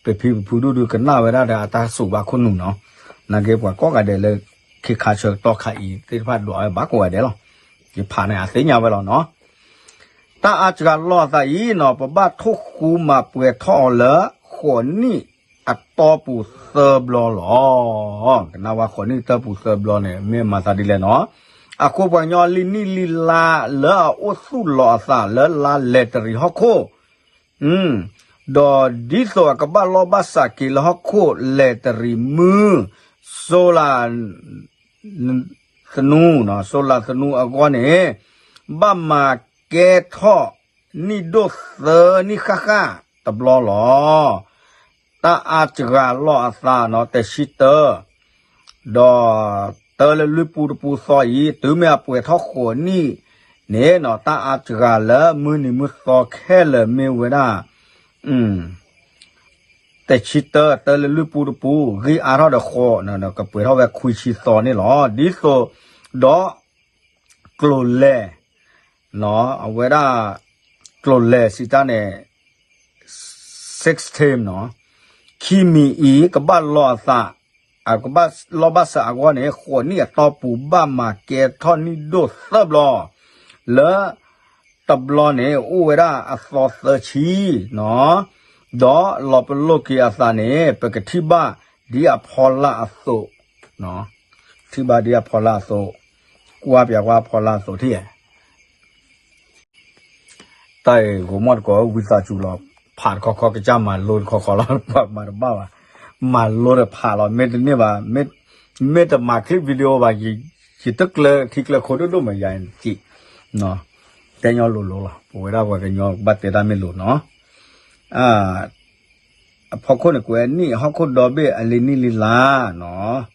ပဖံပဖုဒူၣ်ဒုးကနၣ်ဝဲဒၣ်ဒီးအတၢ်စူးဘၣ်ခိၣ်နူာ်နီၤ. နာ်က့ပှၤကိးဂၤဒဲးလၢ ခ့ခါဆၢကတီၢ်ခါအံၤသ့ၣ်တဖၣ်ဒွးဝဲဘၣ်ကိးဂၤဒဲးလီၤ. ယဖးန့ၣ်အသ့ၣ်ညါဝဲလီၤနီၤ. တၢ်အါစှၤလီၤအသးအံၤနီၤ ပဘၣ်ထိၣ်ဃူမၤပှဲၤထီၣ်အီၤလၢ ဃိးနံၣ်အတီၢ်ပူၤသၢဘျီလီၤ. ကနၣ်ဝဲဃိးနံၣ်တၢၢ်ပူၤသၢဘျီန့ၣ် မ့ၢ်မၤသးဒ်လဲၣ်နီၤ. အဃိပှၤကညီလံနံၣ်လံလါလၢအအိၣ်သူၣ်လီၤအသးလၢလါလဲၤတရံးဟီၣ်ခိၣ် ဒီးဒ်သိးအကဘၣ်လီၢ်ဘၣ်စးက့ၤလၢဟီၣ်ခိၣ်လဲၤတရံးမုၢ် စိၤလး သနူ, စိၤလးသနူအဂီၢ်န့ၣ် ဘၣ်မၤကဲထီၣ်နံၣ်ဒိၣ်သၢနံၣ်ဃၣ်ဃၣ်တဘျီလီၤ. တၢ်အါစှၤလီၤအသးနီၤ တဆံတၢ ဒီးတၢလၢလွံၢ်ပူတပူသီအံၤ တုၤမ့ၢ်အပှဲၤထီၣ်ဃိးနံၣ်န့ၣ်နီၤ တၢ်အါစှၤလၢမုၢ်နံၤမုၢ်သီခဲလၢာ်မ့ၢ်ဝဲဒၣ် တဆံတၢ တၢလၢလွံၢ်ပူတပူ ဂံၢ်အါထီၣ်ဒီးဃိး ကပှဲၤထီၣ်ဝဲခွံဆံသီန့ၣ်လီၤ. ဒ်သိးဒီး ကျိၤလဲၤ အဝဲဒၣ် ကျိၤလဲၤစံးတၢ်န့ၣ် sixteen နီၤ ခံမံၤအံၤ ကဘၣ်လီၤအသး ကဘၣ်လီၢ်ဘၣ်စးအဂီၢ်န့ၣ် ဃိးနံၣ်အတီၢ်ပူၤ ဘၣ်မၤကဲထီၣ်နံၣ်ဒိၣ်သၢဘျီ လၢ တဘျီန့ၣ် အိၣ်ဝဲဒၣ်အသီသၢဆံနီၤ ဒီးလီၤပလိာ်က့ၤအသးန့ၣ် ပကထံၣ်ဘၣ်ဒ်အဖီလာ်အသိး, ထံၣ်ဘၣ်ဒ်အဖီလာ်အသိး, ကွၢ်ပၠးကွၢ်အဖီလာ်အသိးထံၣ် တၢ်အံၤ ဂိၤမီၢ်တကိး ဝံသးစူၤလီၤ ဖးတခီခီ ကစၢ်မၤလိတခီခီလီၤ ပှၤမၤတဘၣ်ဘၣ်, မၤလိဒီးဖးလီၤ မ့ၢ်တန့ၢ်ဘၣ်, မ့ၢ်တမၤ clip video ဘၣ်, ယတကျၢၤထံကျၢၤခိဒိၣ်ဒိၣ်မးယၤ, တဲညီလိၤလိၤလီၤ ပဝဲဒၣ်ပှၤကညီဘၣ်တဲတၢ်မ့ၢ်လိၤနီၤ အဖီခိၣ်န့ၣ် ကွဲးနံၣ် ဟီၣ်ခိၣ်ဒီဘ့ၣ်အလံၤနံၣ်လံၤလါနီၤ,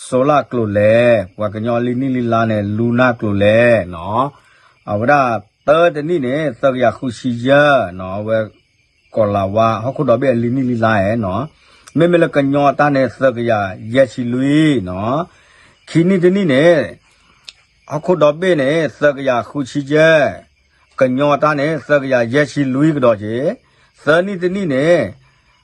စိလၣ်ကျိၤလဲၤ, ပှၤကညီလံၤနံၣ်လံၤလါန့ၣ် လူနၢ်ကျိၤလဲၤနီၤ, အဝဲဒၣ်တၢတနံၣ်န့ၣ် သၢကယၤဃုဆံယဲၢ်နီၤ, အဝဲကီၤလၤဝါ ဟီၣ်ခိၣ်ဒီဘ့ၣ်အလံၤနံၣ်လံၤလါနီၤ, မ့မ့ၢ်လၢကညီတၢ်န့ၣ် သၢကယၤယဲၢ်ဆံလွံၢ်နီၤ, ခံနံၣ်တနံၣ်န့ၣ် ဟီၣ်ခိၣ်ဒီဘ့ၣ်န့ၣ် သၢကယၤဃုဆံယဲၢ်, ကညီတၢ်န့ၣ် သၢကယၤယဲၢ်ဆံလွံၢ်ကဒီးက့ၤ, သၢနံၣ်တနံၣ်န့ၣ်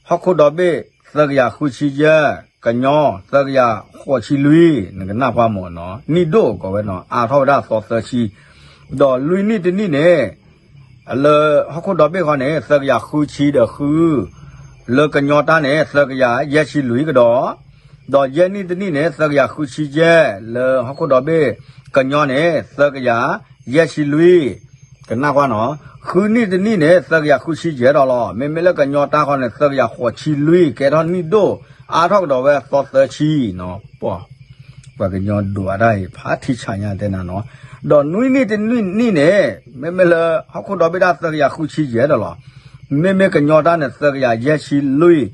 ဟီၣ်ခိၣ်ဒီဘ့ၣ် သၢကယၤဃုဆံယဲၢ်, ကညီ သၢကယၤဃိးဆံလွံၢ်, နကနၣ်ပှၢ်မးနီၤ, နံၣ်ဒိၣ်ကိးဝဲနီၤ, အါထီၣ်ဝဲဒၣ်သီသၢဆံ, ဒီးလွံၢ်နံၣ်တနံၣ်န့ၣ် လၢဟီၣ်ခိၣ်ဒီဘ့ၣ်ဃီန့ၣ် သၢကယၤဃုဆံဒီးဃု, လၢကညီတၢ်န့ၣ် သၢကယၤယဲၢ်ဆံလွံၢ်ကဒီး, ဒီးယဲၢ်နံၣ်တနံၣ်န့ၣ် သၢကယၤဃုဆံယဲၢ်, လၢဟီၣ်ခိၣ်ဒီဘ့ၣ်ကညီန့ၣ် သၢကယၤယဲၢ်ဆံလွံၢ်, ကနၣ်ကွၢ်နီၤ, ဃုနံၣ်တနံၣ်န့ၣ် သၢကယၤဃုဆံယဲၢ်ဒီးလီၤ, မ့မ့ၢ်လၢကညီတၢ်ဃီန့ၣ် သၢကယၤဃိးဆံလွံၢ်, ကဲထီၣ်နံၣ်ဒိၣ် အါထီၣ်ကဒီးဝဲသီသၢဆံနီၤ, ပှၤ ပှၤကညီဒိးအတၢ်အံၤ ဖးထံဆးညါတဲနၤနီၤ, ဒီးနွံနံၣ်တနံၣ်န့ၣ် မ့မ့ၢ်လၢဟီၣ်ခိၣ်ဒီဘ့ၣ်တၢ်သၢကယၤဃုဆံယဲၢ်ဒီးလီၤ, မ့မ့ၢ်ကညီတၢ်န့ၣ် သၢကယၤယဲၢ်ဆံလွံၢ်,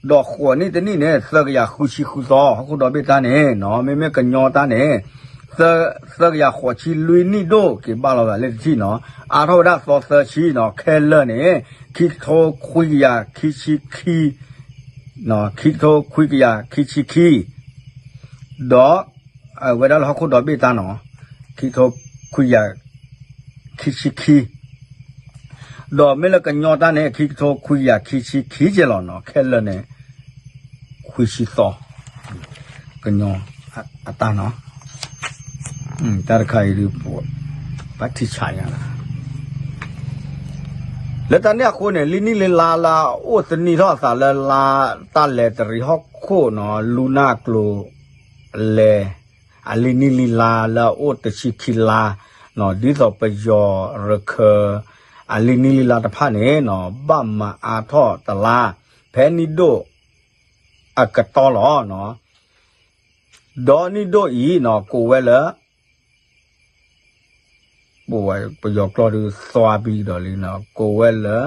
ဒီးဃိးနံၣ်တနံၣ်န့ၣ် သၢကယၤဃုဆံဃုသီ, ဟီၣ်ခိၣ်ဒီဘ့ၣ်တၢ်န့ၣ်နီၤ, မ့မ့ၢ်ကညီတၢ်န့ၣ် သၢကယၤဃိးဆံလွံၢ်နံၣ်ဒိၣ်က့ၤဘၣ်လီၤသးလၢတထံၣ်နီၤ, အါထီၣ်ဝဲဒၣ်သီသၢဆံနီၤ, ခဲလၢာ်န့ၣ် ခံကထိခွံကယၤခံဆံခံ ခံကထိခွံကယၤခံဆံခံ, ဒီး အဝဲဒၣ်လၢဟီၣ်ခိၣ်ဒီဘ့ၣ်တၢ်နီၤ, ခံကထိခွံကယၤခံဆံခံ, ဒီးမ့ၢ်လၢကညီတၢ်န့ၣ် ခံကထိခွံကယၤခံဆံခံက့လီၤနီၤ, ခဲလၢာ်န့ၣ် ခွံဆံသီ, ကညီအတၢ်နီၤ, တၢ်တခါအံၤဒုး ပှၤထံဆးညါလီၤ လၢတၢ်န့ၣ်အဃိန့ၣ် လံနံၣ်လံၤလါလၢအအိၣ်တနံၣ်ထီၣ်အသးလၢလါတၢ်လဲၤတရံးဟီၣ်ခိၣ်နီၤ, လူနၢ်ကျိၤလဲၤ အလံနံၣ်လံၤလါလၢအအိၣ်တဆံခံလါနီၤ, ဒ်သိးပယီၤရခၢ အလံနံၣ်လံၤလါတဖၣ်န့ၣ်နီၤ, ဘၣ်မၤအါထီၣ်တလါ ဖဲနံၣ်ဒိၣ်အကတီၢ်လီၤနီၤ, ဒီးနံၣ်ဒိၣ်အံၤနီၤ ကိးဝဲလၢ ပဝဲပယီၤကျိာ်ဒုးသွါပံၤဒီးလံနီၤ, ကိးဝဲလၢ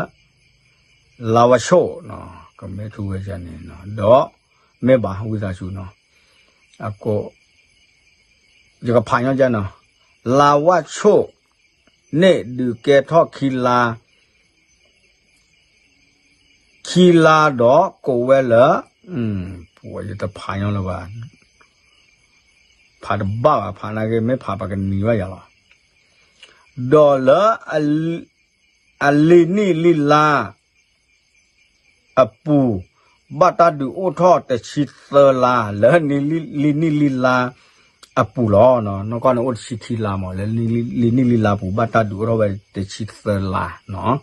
လါဝါဆိၣ်နီၤ, ပမ့ၢ်ထူဝဲန့ၣ်နီၤ ဒီး မ့ၢ်ဘၣ်ဝံသးစူၤနီၤ အကိး ယကဖးညီကနီၤ လါဝၣ်ဆိၣ်န့ၣ်ဒုးကဲထီၣ်ခံလါ ခံလါဒီးကိးဝဲလၢ ယတဖးညီလၢၤဘၣ် ဖးတဘၣ်ဘၣ် ဖးနာ်က့ မ့ၢ်ဖးပှၤကနံၤဘၣ်ယၤလီၤ ဒီးလၢ အလံာ်နံၣ်လံာ်လါ အပူၤ ဘၣ်တၢ်ဒုးအိၣ်ထီၣ်တဆံသၢလါ လၢလံာ်နံၣ်လံာ်လါ အပူၤလီၤ. နီၢ်ကီၢ်န့ၣ်အိၣ်တဆံခံလါမး လၢလံာ်နံၣ်လံာ်လါပူၤ ဘၣ်တၢ်ဒုးအိၣ်ထီၣ်ဝဲတဆံသၢလါနီၤ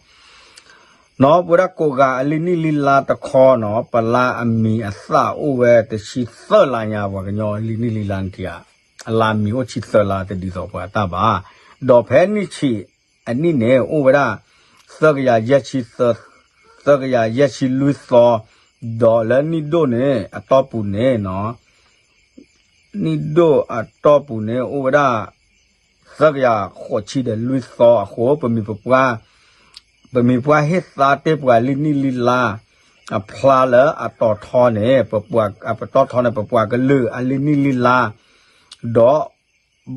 နီၤ ပဝဲဒၣ်ကိးဂၤအလံာ်နံၣ်လံာ်လါတခီနီၤ ပလါအမံၤအသၣ်အိၣ်ဝဲတဆံသၢလါညါ ပှၤကညီလံာ်နံၣ်လံာ်လါန့ၣ်တဂၤ အလါမံၤအိၣ်ဆံသၢလါတဒ်သိးပှၤတၢ်ဘၣ် ဒီးဖဲနံၣ်ဆံးအနံၣ်န့ၣ် အိၣ်ဝဲဒၣ် သၢကယၤယဲၢ်ဆံသၢ သၢကယၤယဲၢ်ဆံလွံၢ်သီ ဒီးလၢနံၣ်ဒိၣ်န့ၣ် အတီၢ်ပူၤန့ၣ်နီၤ နံၣ်ဒိၣ်အတီၢ်ပူၤန့ၣ် အိၣ်ဝဲဒၣ် သၢကယၤဃိးဆံဒီးလွံၢ်သီအဃိ ပမ့ၢ်ပပှၤ ပမ့ၢ်ပှၤဟ့ၣ်သါတ့ၢ်ပှၤလံာ်နံၣ်လံာ်လါ အဖျါလၢအတီၤထီန့ၣ် ပပှၤ ပတီၢ်ထီန့ၣ် ပပှၤကလုာ်အလံာ်နံၣ်လံာ်လါ ဒီး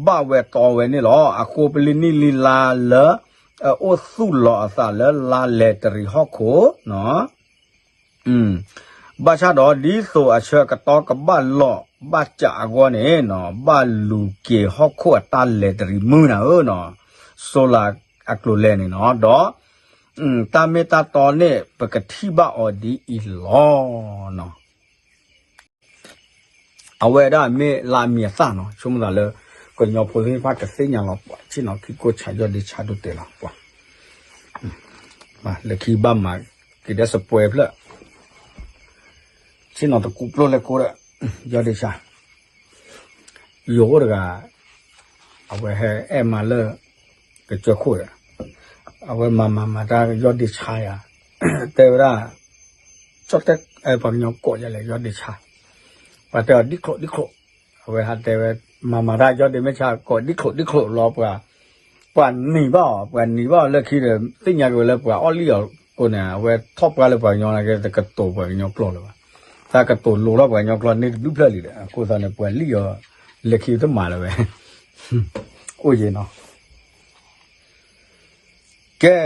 ဘၣ်ဝဲတီဝဲန့ၣ်လီၤ. အဃိပလံာ်နံၣ်လံာ်လါလၢ အအိၣ်သူၣ်လီၤအသးလၢလါလဲၤတရံးဟီၣ်ခိၣ်နီၤ ဘၣ်ဆၣ်ဒီးဒ်သိးအဆၢကတီၢ်ကဘၣ်လီၤဘၣ်စးအဂီၢ်န့ၣ်နီၤ ဘၣ်လူၤက့ၤဟီၣ်ခိၣ်အတၢ်လဲၤတရံးမုၢ်နၤဧၢနီၤ စိလါအကျိၤလဲၣ်န့ၣ်နီၤ ဒီး တၢ်မ့ၢ်တၢ်တီန့ၣ် ပကထံၣ်ဘၣ်အီၤဒ်အံၤလီၤနီၤ အဝဲဒၣ်မ့ၢ်လါမံၤအသၣ်နီၤ ဆိကမိၣ်သးလၢ ကညီဖိသ့ၣ်တဖၣ်ကသ့ၣ်ညါလီၤပှၤ ဆ့ၣ်နီၤခံကိၢ်ဆၣ်ယီၢ်ဒ့ဆါဒိၣ်တဲာ်လီၤပှၤ လၢခံဘၣ်မၤက့ၤဒီးစပွဲဖျၢၣ် ဆ့ၣ်နီၤတကူးပျိၢ်လဲၣ်ကိးဒီး ယီၢ်ဒ့ဆါ ယိၤအိၣ်တဂၤ အဝဲဟဲအဲၣ်မါလၢ ကစၢၢ်ခိၣ်ဒီး အဝဲမၤမၤမၤတၢ်ယီၢ်ဒ့ဆါယၤ တဲဝဲဒၣ် ကၠီၣ်တဲၣ် ပှၤကညီကိးယၤလဲၣ် ယီၢ်ဒ့ဆါ ပှၤတဲအီၤဒ်ချိၣ်ဒ်ချိၣ် အဝဲဟးတဲဝဲ မၤမၤတၢ်ယီၢ်ဒ့မဲဆါ ကိးဒ်ချိၣ်ဒ်ချိၣ်လီၤပှၤ ပှၤနံၤဘၣ်အီၤ ပှၤနံၤဘၣ်အီၤလၢခံဒီး သ့ၣ်ညါက့ၤဝဲလၢပှၤအီၣ်လံအီၤကိးန့ၣ် အဝဲထီၣ်ပှၢ်လၢပှၤကညီနာ်က့ တကတိၤပှၤကညီကျိာ်လၢၤဘၣ် တၢ်ကတိၤလိၤထီၣ်ပှၤကညီကျိာ်န့ၣ်တဘျုးဖျၢၣ်လံဒီး အဃိသတးန့ၣ် ပှၤလံအီၤ လၢခံတမၤလၢၤဝဲ အိၣ်ယံၤနီၤ ကဲ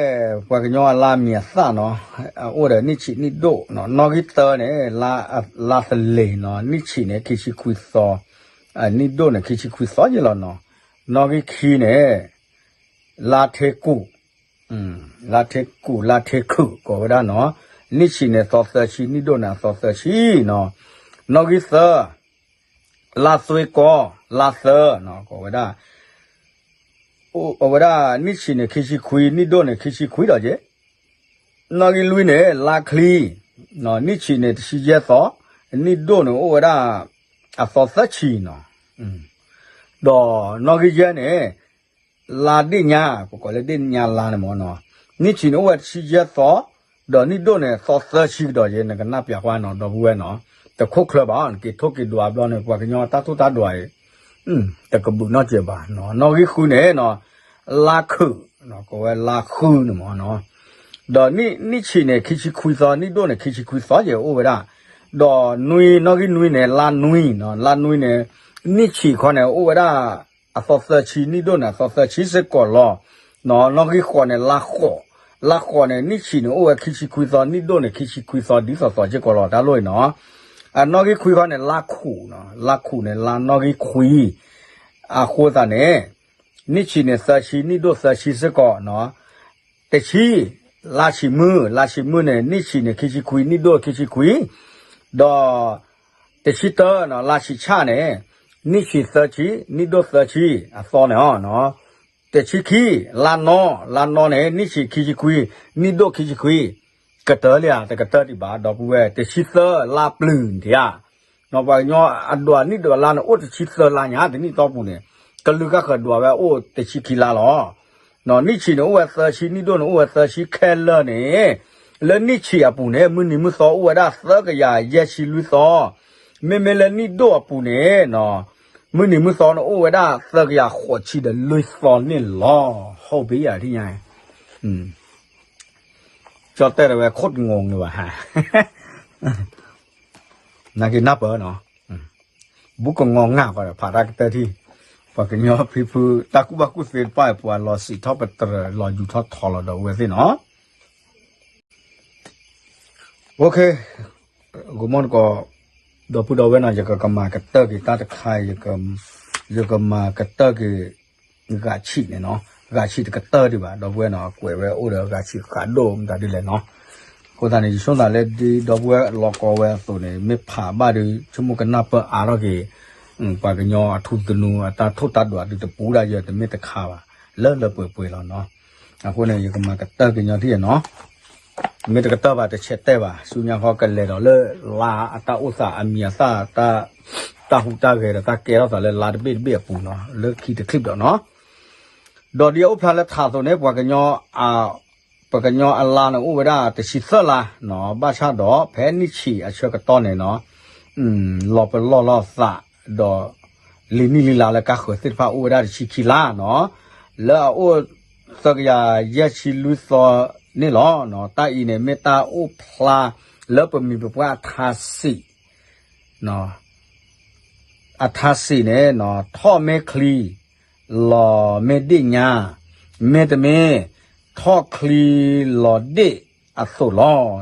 ပှၤကညီအလါမံၤအသၣ်နီၤ အအိၣ်ဒီးနံၣ်ဆံးနံၣ်ဒိၣ်နီၤ နီၣ်ဂံၢ်သၢန့ၣ် လါသလ့ၤနီၤ နံၣ်ဆံးန့ၣ် ခံဆံခွံသီ နံၣ်ဒိၣ်န့ၣ် ခံဆံခွံသီယဲလီၤနီၤ နီၣ်ဂံၢ်ခံန့ၣ် လါထ့ကူး လါထ့ကူး လါထ့ခုး ကိးဝဲဒၣ်နီၤ နံၣ်ဆံးန့ၣ် သီသၢဆံ နံၣ်ဒိၣ်န့ၣ် အသီသၢဆံနီၤ နီၣ်ဂံၢ်သၢ လါသွ့ကီ လါသၢနီၤ ကိးဝဲဒၣ် အဝဲဒၣ် နံၣ်ဆံးန့ၣ် ခံဆံခွံ နံၣ်ဒိၣ်န့ၣ် ခံဆံခွံဒီးက့ နီၣ်ဂံၢ်လွံၢ်န့ၣ် လါချံ နံၣ်ဆံးန့ၣ် တဆံယဲၢ်သီ နံၣ်ဒိၣ်န့ၣ် အိၣ်ဝဲဒၣ် အသီသၢဆံနီၤ ဒီးနီၣ်ဂံၢ်ယဲၢ်န့ၣ် လါဒ့ၣ်ညါ ပကိးလၢဒ့ၣ်ညါလါန့ၣ်မ့ၢ်နီၤ နံၣ်ဆံးန့ၣ် အိၣ်ဝဲတဆံယဲၢ်သီ ဒီးနံၣ်ဒိၣ်န့ၣ် သီသၢဆံကဒီးယဲ နကနၣ်ပျးကွၢ်နီၤ ဒီပုၢ်ဝဲၢ်နီၤ တခိၣ်ချၢဘၣ် နက့ၤထိၣ်က့ၤဒွးဘျီန့ၣ် ပှၤကညီတၢ်ထူၣ်တၢ်ဒွးအံၤ တကဘုးနီတစဲးဘၣ် နီၣ်ဂံၢ်ဃုန့ၣ်နီၤ လါခုး ကိးဝဲလါဃုန့ၣ်မ့ၢ်နီၤ ဒီးနံၣ်ဆံးန့ၣ် ခံဆံခွံသီ နံၣ်ဒိၣ်န့ၣ် ခံဆံခွံသီယဲအိၣ်ဝဲဒၣ် ဒီးနွံ နီၣ်ဂံၢ်နွံန့ၣ် လါနွံနီၤ လါနွံန့ၣ် နံၣ်ဆံးခီန့ၣ် အိၣ်ဝဲဒၣ် အသီသၢဆံ နံၣ်ဒိၣ်န့ၣ် အသီသၢဆံစ့ၢ်ကီးလီၤ နီၣ်ဂံၢ်ဃိးန့ၣ် လါဃိး လါဃိးန့ၣ် နံၣ်ဆံးန့ၣ် အိၣ်ဝဲခံဆံခွံသီ နံၣ်ဒိၣ်န့ၣ် ခံဆံခွံသီ ဒ်သိးသိးစ့ၢ်ကီးလီၤ တၢ်လိၣ်အံၤနီၤ အနီၣ်ဂံၢ်ခွံခီန့ၣ် လါခူးနီၤ လါခူးန့ၣ် လါနီၣ်ဂံၢ်ခွံ အဃိသတးန့ၣ် နံၣ်ဆံးန့ၣ် သၢဆံ နံၣ်ဒိၣ်သၢဆံစ့ၢ်ကီးနီၤ တဆံ လါဆံးမုၢ် လါဆံးမုၢ်န့ၣ် နံၣ်ဆံးန့ၣ် ခံဆံခွံ နံၣ်ဒိၣ်ခံဆံခွံ ဒီး တဆံတၢနီၤ လါဆံးဆၣ်န့ၣ် နံၣ်ဆံးသၢဆံ နံၣ်ဒိၣ်သၢဆံ အသီန့ၣ်နီၤ တဆံခံ လါနီ လါနီန့ၣ် နံၣ်ဆံးခံဆံခွံ နံၣ်ဒိၣ်ခံဆံခွံ ကတၢၢ်လံဧါ တကတၢၢ်ဒံးဘၣ် ဒီပုၢ်ဝဲၢ် တဆံသၢ လါပျုၤန့ၣ်ဧါ နီၤ ပှၤကညီအဒွးနံၣ်ဒွးလါန့ၣ် အိၣ်တဆံသၢလါညါ တနံၣ်တီပူၤန့ၣ် ကလုာ်ကဃၢၤဒွးဝဲအိၣ်တဆံခံလါလီၤ နံၣ်ဆံးန့ၣ် အိၣ်ဝဲသၢဆံ နံၣ်ဒိၣ်န့ၣ် အိၣ်ဝဲသၢဆံခဲလၢာ်န့ၣ် လၢနံၣ်ဆံးအပူၤန့ၣ် မုၢ်နံၤမုၢ်သီအိၣ်ဝဲဒၣ်သၢကယၤယဲၢ်ဆံလွံၢ်သီ မ့မ့ၢ်လၢနံၣ်ဒိၣ်အပူၤန့ၣ် မုၢ်နံၤမုၢ်သီန့ၣ် အိၣ်ဝဲဒၣ်သၢကယၤဃိးဆံဒီးလွံၢ်သီန့ၣ်လီၤ ဟုတ်ပြီ အထံၣ်ညါ ကၠီတဲတဝဲခိၣ်တငိးငိးဘၣ်ဟါ နာ်က့နၢ်ပၢၢ်နီၤ, ဘူးကငီၤငၣ်ဃီဒီး ဖးတၢ်ကတၢၢ်ထံၣ်, ပှၤကညီဖံဖု တၢ်ကူၣ်ဘၣ်ကူၣ်သ့တဖၣ် ပှၤလီၤစံးထီၣ်ပတြၢၤ လီၤယူၤထီၣ်ထီလီၤဒီးဝဲသ့ၣ်နီၤ. ကမီၢ်တကိး ဒီပုၢ်ဒီဝဲၢ်နီၤ ယကကမၤကတၢၢ်က့ၤတၢ်တခါ, ယကမၤကတၢၢ်က့ၤ ဂၤဆံးန့ၣ်နီၤ, ဂၤဆံးတကတၢၢ်ဒံးဘၣ် ဒီပုၢ်ဝဲၢ်နီၤ, ကွဲးဝဲအိၣ်ဒီးဂၤဆံးဃးဒိၣ်မတၤဒ်လဲၣ်နီၤ. အဃိသတးန့ၣ် ယဆိသးလၢဒ် ဒီပုၢ်ဝဲၢ်လီၤကီဝဲအသိးန့ၣ် မ့ၢ်ဖးဘၣ်ဒီး ဆိကမိၣ်ကနၢ်ပၢၢ်အါထီၣ်က့ၤ ပှၤကညီအထူသနူ အတၢ်ထိၣ်တၢ်ဒွးဒုးတပူၤဒၣ်ယဲ တမ့ၢ်တခါဘၣ်, လၢလၢပှဲၤပှဲၤလီၤနီၤ. အဃိန့ၣ် ယကမၤကတၢၢ်ကညီထံၣ်နီၤ, မ့ၢ်တကတၢၢ်ဘၣ်တဆဲးတဲာ်ဘၣ်, ဆူညါဃီကလဲၤဒီးလၢလါအတၢ်အိၣ်သးအမံၤအသၣ် တၢ်ဟူးတၢ်ဂဲၤဒီးတၢ်ကဲထီၣ်သးလၢလါတဘ့ၣ်တဘ့ၣ်အပူၤနီၤ, လၢခံတချံးဒီးနီၤ. ဒီးဒ်အအိၣ်ဖျါလၢထးအသိးန့ၣ် ပှၤကညီ ပှၤကညီအလါန့ၣ်အိၣ်ဝဲဒၣ်တဆံသၢလါနီၤ, ဘၣ်ဆၣ်ဒီးဖဲနံၣ်ဆံးအဆၢကတီၢ်န့ၣ်နီၤ, လီၤပလီၢ်လီၤသးဒီး လံာ်နံၣ်လံာ်လါလၢကါဃၢၤသ့ၣ်တဖၣ်အိၣ်ဝဲဒၣ်တဆံခံလါနီၤ, လၢအအိၣ်သၢကယၤယဲၢ်ဆံလွံၢ်သီန့ၣ်လီၤ. တၢ်အံၤန့ၣ် မ့ၢ်တၢ်အိၣ်ဖျါလၢပမိၢ်ပပှၢ်အထါစံး အထါစံးန့ၣ် ထီၣ်မ့ၢ်ချံ လီၤမ့ၢ်ဒ့ၣ်ညါ, မ့တမ့ၢ် ထီၣ်ချံလီၤဒ့ၣ်အသိးလီၤ.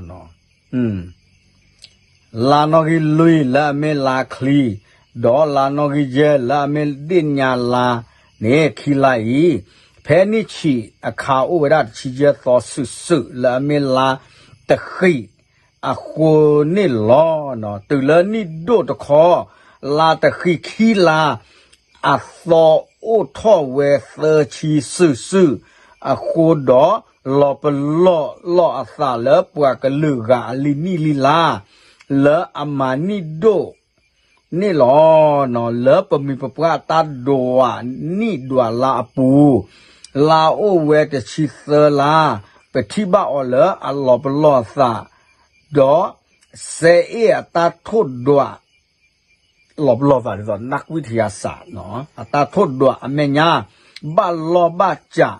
လါနီၣ်ဂံၢ်လွံၢ်လၢအမ့ၢ်လါချံ, ဒီးလါနီၣ်ဂံၢ်ယဲၢ်လၢအမ့ၢ်ဒ့ၣ်ညါလါန့ၣ် ခံလါအံၤ, ဖဲနံၣ်ဆံးအခါအိၣ်ဝဲဒၣ်တဆံယဲၢ်သီစုာ်စုာ် လၢအမ့ၢ်လါတဃံး အဃိန့ၣ်လီၤ. တုၤလၢနံၣ်ဒိၣ်တခီ လါတဃံးခံလါ အသီအိၣ်ထီၣ်ဝဲသၢဆံစုာ်စုာ် အဃိဒီး လီၤပလီၢ်လီၤအသးလၢပှၤကလုာ်ဂၤအလံာ်နံၣ်လံာ်လါ လၢအမၤနံၣ်ဒိၣ်န့ၣ်လီၤ. လၢပမိၢ်ပပှၢ်တၢ်ဒွးနံၣ်ဒွးလါအပူၤ, လါအိၣ်ဝဲတဆံသၢလါ, ပထံၣ်ဘၣ်အီၤလၢအလီၤပလီၢ်အသး, ဒီးစဲအ့ၣ်အတၢ်ထိၣ်ဒွး လီၤပလီၢ်သးဒ်သိး နၢ်ကွံထံအစး အတၢ်ထိၣ်ဒွးအမဲာ်ညါ ဘၣ်လီၢ်ဘၣ်စး,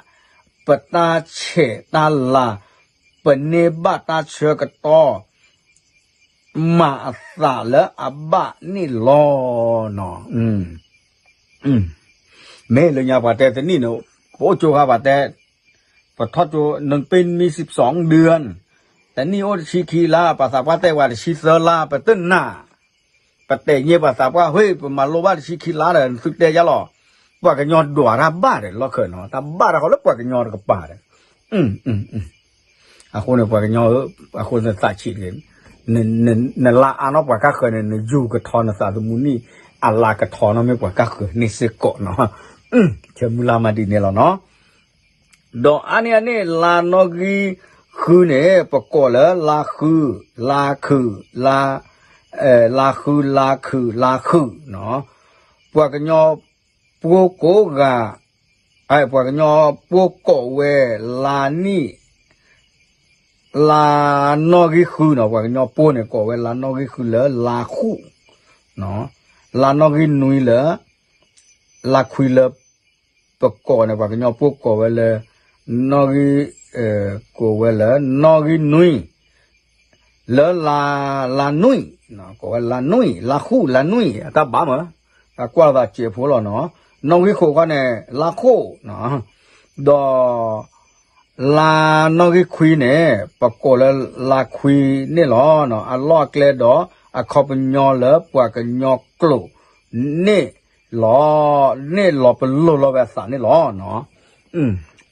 ပတၢ်ဆဲးတၢ်လၤ, ပန့ၢ်ဘၣ်တၢ်ဆၢကတီၢ် မၤအသးလၢအဘၣ်န့ၣ်လီၤ. မ့ၢ်လၢညါပှၤတဲတနံၣ်န့ၣ် ပအိၣ်ကၠိခါပှၤတဲ ပထီၣ်ကၠိ နပ့မံစံးစီဒု တနံၣ်အိၣ်တဆံခံလါ ပှၤသးပှၢ်တဲပှၤတဆံသၢလါ ပတနာ် ပတဲာ်ညါပှၤသးပှၢ် ဟ့ၣ် ပမၤလိဘၣ်တဆံခံလါဒီး နသုတဲယါလီၤ. ပှၤကညီဒွးတၢ်ဘၣ်ဒီး လီၢ်ခၢၣ်နီၤ တၢ်ဘၣ်တၢ်ဃီလၢပှၤကညီတကပၤဒီး အဃိန့ၣ် ပှၤကညီဧၢ, အဃိန့ၣ်သးဆံးတဂ့ၤ, နလါအါနီၢ်ပှၤကါဃၢၤန့ၣ် နယူၤကထီနသးသမူနံၣ် အလါကထီနီၢ်မ့ၢ်ပှၤကါဃၢၤန့ၣ်စ့ၢ်ကီးနီၤ, ဆၢမုၢ်လၢ်မၤဒ်န့ၣ်လီၤနီၤ. ဒီးအါန့ၢ်အန့ၣ် လါနီၣ်ဂံၢ်ဃုန့ၣ် ပကိးလၢလါဃု, လါခုး, လါ, လါဃု, လါခုး, လါခုးနီၤ, ပှၤကညီဖိကိးဂၤ, ပှၤကညီဖိကိးဝဲ လါနံၣ် လါနီၣ်ဂံၢ်ဃုနီၤ, ပှၤကညီဖိန့ၣ် ကိးဝဲလါနီၣ်ဂံၢ်ဃုလၢလါဃူး, လါနီၣ်ဂံၢ်နွံလၢ လါခွံလၢ ပကိးန့ၣ် ပှၤကညီဖိကိးဝဲလၢ နီၣ်ဂံၢ်, ကိးဝဲလၢ နီၣ်ဂံၢ်နွံ လၢ လါနွံ, ကိးဝဲလါနွံ, လါဃူး လါနွံ အတၢ်ဘၣ်မး, တၢ်ကွၢ်သးစဲးဖိလီၤနီၤ, နီၣ်ဂံၢ်ဃိးခီန့ၣ် လါဃိး, ဒီး လါနီၣ်ဂံၢ်ခွံန့ၣ် ပကိးလၢလါခွံန့ၣ်လီၤ. အလီၢ်အကျဲဒီး အခီပညီလၢပှၤကညီကျိာ်န့ၣ်လီၤ, န့ၣ်လီၤပလိာ်လီၤဝဲအသးန့ၣ်လီၤ.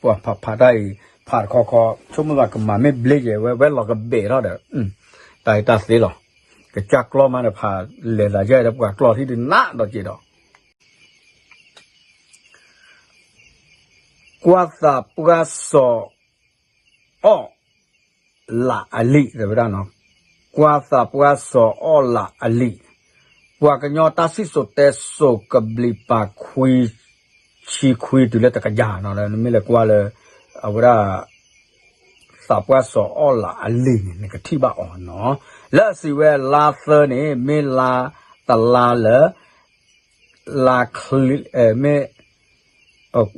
ပှၤဖးဖးတၢ်အံၤ ဖးတခီခီ ဆိကမိၣ်သးကမၤမ့ၢ်ဘျ့ယဲၢ်ဝဲ ဝဲလီၤကဘဲးထီၣ်ဒီး တၢ်အံၤတၢ်သ့လီၤ. ကစၢ်ကျီမးဒီးဖးလဲၤသးယဲၢ်ဒီးပှၤကျီထံၣ်ဒုးနးဒီးက့ၤဒီး ကွၢ်သးပှၢ်စီၤအီၣ်လးအလံာ်, ကွၢ်သးပှၢ်စီၤအီၣ်လးအလံာ်, ပှၤကညီတၢ်စံၣ်စိၤတဲစိၤကဘျံးပၤခွံ ဆံခွံတုၤလၢတကယၤနီၤ, နမ့ၢ်လဲၤကွၢ်လၢ အဝဲဒၣ် သးပှၢ်စီၤအီၣ်လးအလံာ်န့ၣ် နကထံၣ်ဘၣ်အီၤနီၤ, လၢအစံးဝဲလါသၢန့ၣ် မ့ၢ်လါတလါလၢ လါချံ, မ့ၢ်,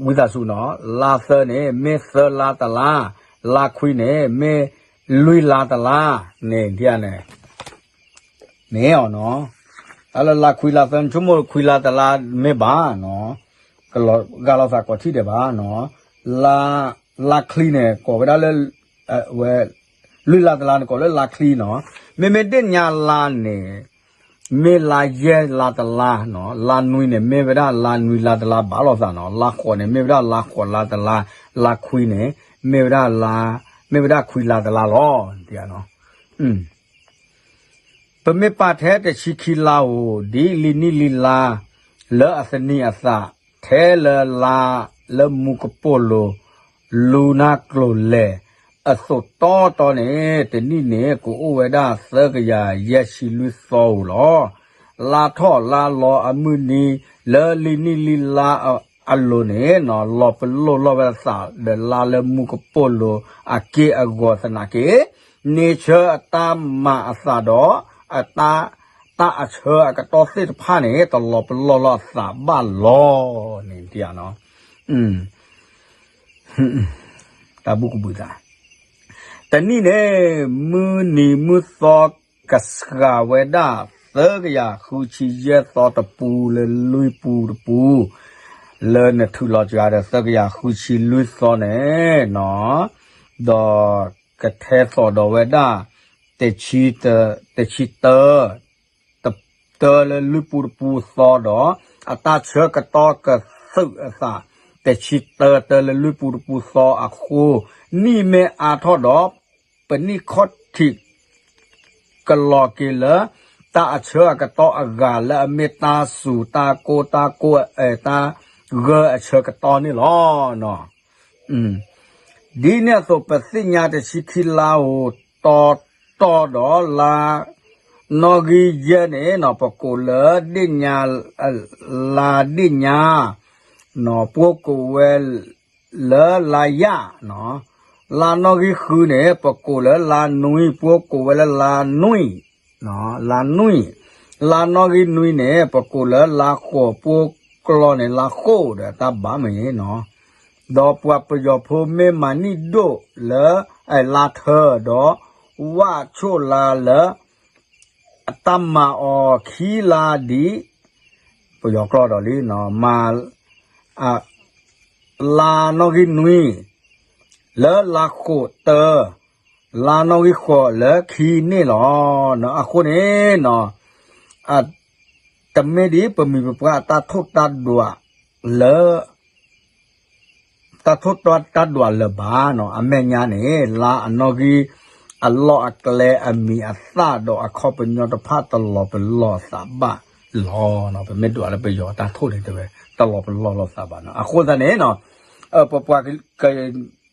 ဝံသးစူၤနီၤ, လါသၢန့ၣ် မ့ၢ်သၢလါတလါ, လါခွံန့ၣ် မ့ၢ်လွံၢ်လါတလါန့ၣ် ဒ်န့ၣ်, မ့ၢ်အီၤနီၤ, တၢ်လၢလါခွံလါသၢ နဆိကမိၣ်ခွံလါတလါမ့ၢ်ဘၣ်နီၤ, ကလီၤဂာ်လိာ်သးကိးထံၣ်ဒဲးဘၣ်နီၤ, လါ လါချံန့ၣ်ကိးဝဲဒၣ်လၢ ဝဲ လွံၢ်လါတလါန့ၣ်ကိးလၢလါချံနီၤ, မ့မ့ၢ်ဒ့ၣ်ညါလါန့ၣ် မ့ၢ်လါယဲၢ်လါတလါနီၤ, လါနွံန့ၣ် မ့ၢ်ဝဲဒၣ်လါနွံလါတလါဘၣ်လိာ်သးနီၤ, လါဃိးန့ၣ် မ့ၢ်ဝဲဒၣ်လါဃိးလါတလါ, လါခွံန့ၣ် မ့ၢ်ဝဲဒၣ်လါ မ့ၢ်ဝဲဒၣ်ခွံလါတလါလီၤ. ပမ့ၢ်ပာ်ထဲတဆံခံလါဧိၤ ဒ်လံနံၣ်လံလါ လၢအသနံးအသး ထဲလၢလါလၢမူကပိာ်လိၤ လူၤနါကျိၤလဲၢ် အသိးတီတီန့ၣ် တနံၣ်န့ၣ် ကအိၣ်ဝဲဒၣ်သၢကယၤယဲၢ်ဆံလွံၢ်သီဧိၤလီၤ. လါထီၣ်လါလီၤအမုၢ်နံၤ လၢလံနံၣ်လံလါအလိၤန့ၣ်နီၤ လီၤပလိာ်လိာ်ဝဲအသးဒီးလါလၢမူကပိာ်လိၤအက့ၢ်အဂီၤသနာ်က့ န့ဆၢအတၢ်မၤအသးဒီး အတၢ် တၢ်အဆၢအကတီၢ်သ့ၣ်တဖၣ်န့ၣ် တလီၤပလိာ်လိာ်အသးဘၣ်လီၤန့ၣ် တၢ်ဘူၣ်ကဘူၣ်သး တနံၣ်န့ၣ် မုၢ်နံၤမုၢ်သီကစှၤဝဲဒၣ် သၢကယၤဃုဆံယဲၢ်သီတပူ လၢလွံၢ်ပူတပူ လၢနထုးလီၤစှၤဒီး သၢကယၤဃုဆံလွံၢ်သီန့ၣ်နီၤ, ဒီးကထဲသိးဒီးဝဲဒၣ် တဆံတ တဆံတၢ တၢလၢလွံၢ်ပူတပူသီဒီး အတၢ်ဆၢကတီၢ်ကသုးအသး တဆံတၢ တၢလၢလွံၢ်ပူတပူသီအဃိ နံၣ်မ့ၢ်အါထီၣ်ဒီး ပနံၣ်ခီၣ်ထံး ကလီၤက့ၤလၢ တၢ်အဆၢအကတီၢ်အဂၤလၢအမ့ၢ်တၢ်စူၤတၢ်ကိၢ်တၢ်ကိၢ်အဲၣ် တၢ်ဂၢၢ်အဆၢကတီၢ်န့ၣ်လီၤ. ဒ်န့ၣ်အသိး ပသ့ၣ်ညါတဆံခံလါဧိၤ တီတီဒီးလါ နီၣ်ဂံၢ်ယဲၢ်န့ၣ်နီၤ ပကိးလၢဒ့ၣ်ညါ လါဒ့ၣ်ညါ ပှိၤကိးဝဲလၢလါယၣ်နီၤ, လါနီၣ်ဂံၢ်ဃုန့ၣ် ပကိးလၢလါနွံ ပှိၤကိးဝဲလၢလါနွံ လါနွံ, လါနီၣ်ဂံၢ်နွံန့ၣ် ပကိးလၢလါဃိး ပှိၤကျီန့ၣ် လါဃိးဒီးတၢ်ဘၣ်မ့ၢ်နီၤ, ဒီးပှၤပယီၤဖိမ့ၢ်မၤနံၣ်ဒိၣ်လၢ လါထၢဒီး ဝၣ်ဆိၣ်လါလၢ အတၢ်မၤအီၤခံလါဒ် ပယီၤကျိာ်ဒီးလံ မၤ လါနီၣ်ဂံၢ်နွံ လၢလါဃိးတၢ လါနီၣ်ဂံၢ်ဃိးလၢခံန့ၣ်လီၤ. အဃိန့ၣ်နီၤ တမ့ၢ်ဒ်ပမိၢ်ပပၢ်အတၢ်ထိၣ်တၢ်ဒွးလၢ တၢ်ထိၣ်တၢ်ဒွးလၢၤဘၣ်နီၤ, အမဲာ်ညါန့ၣ် လါအနီၣ်ဂံၢ် အလီၢ်အကျဲအမံၤအသၣ်ဒီးအခီပညီတဖၣ်တလီၤပလိာ်အသးဘၣ်လီၤ. ပမ့ၢ်ဒွးလၢပယီၤတၢ်ထိၣ်န့ၣ်တဲဝဲ တလီၤပလိာ်လိာ်သးဘၣ်နီၤ. အဃိသတးန့ၣ်နီၤ ပပှၤ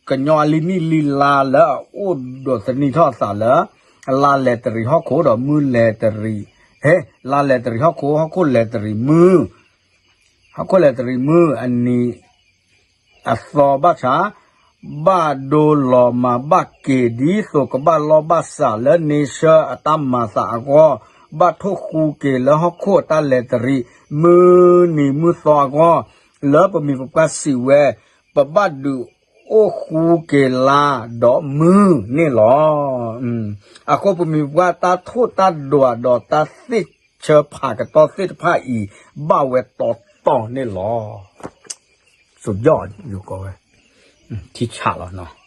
ကညီအလံနံၣ်လံလါလၢအအိၣ်ဒိးသန့ၤထီၣ်အသးလၢ လါလဲၤတရံးဟီၣ်ခိၣ်ဒီးမုၢ်လဲၤတရံး, ဟဲ လါလဲၤတရံးဟီၣ်ခိၣ် ဟီၣ်ခိၣ်လဲၤတရံးမုၢ် ဟီၣ်ခိၣ်လဲၤတရံးမုၢ်အနံၤ အသီဘၣ်ဆၣ် ဘၣ်ဒိလီၤမၤဘၣ်က့ၤ ဒ်သိးကဘၣ်လီၢ်ဘၣ်စးလၢန့ဆၢအတၢ်မၤသးအဂီၢ်, ဘၣ်ထိၣ်ဃူက့ၤလၢဟီၣ်ခိၣ်အတၢ်လဲၤတရံး မုၢ်နံၤမုၢ်သီအဂီၢ်, လၢပမိၢ်ပပၢ်စံးဝဲ ပဘၣ်ဒုးအိၣ်ဃူက့ၤလါဒီးမုၢ်န့ၣ်လီၤ. အဃိပမိၢ်ပပၢ်တၢ်ထိၣ်တၢ်ဒွးဒီးတၢ်သ့ၣ်ဆၢဖးကတီၢ်သ့ၣ်တဖၣ်အံၤ ဘၣ်ဝဲတီတီန့ၣ်လီၤ. စယီၤယိၤကီးဝဲ ထံဆးလီၤ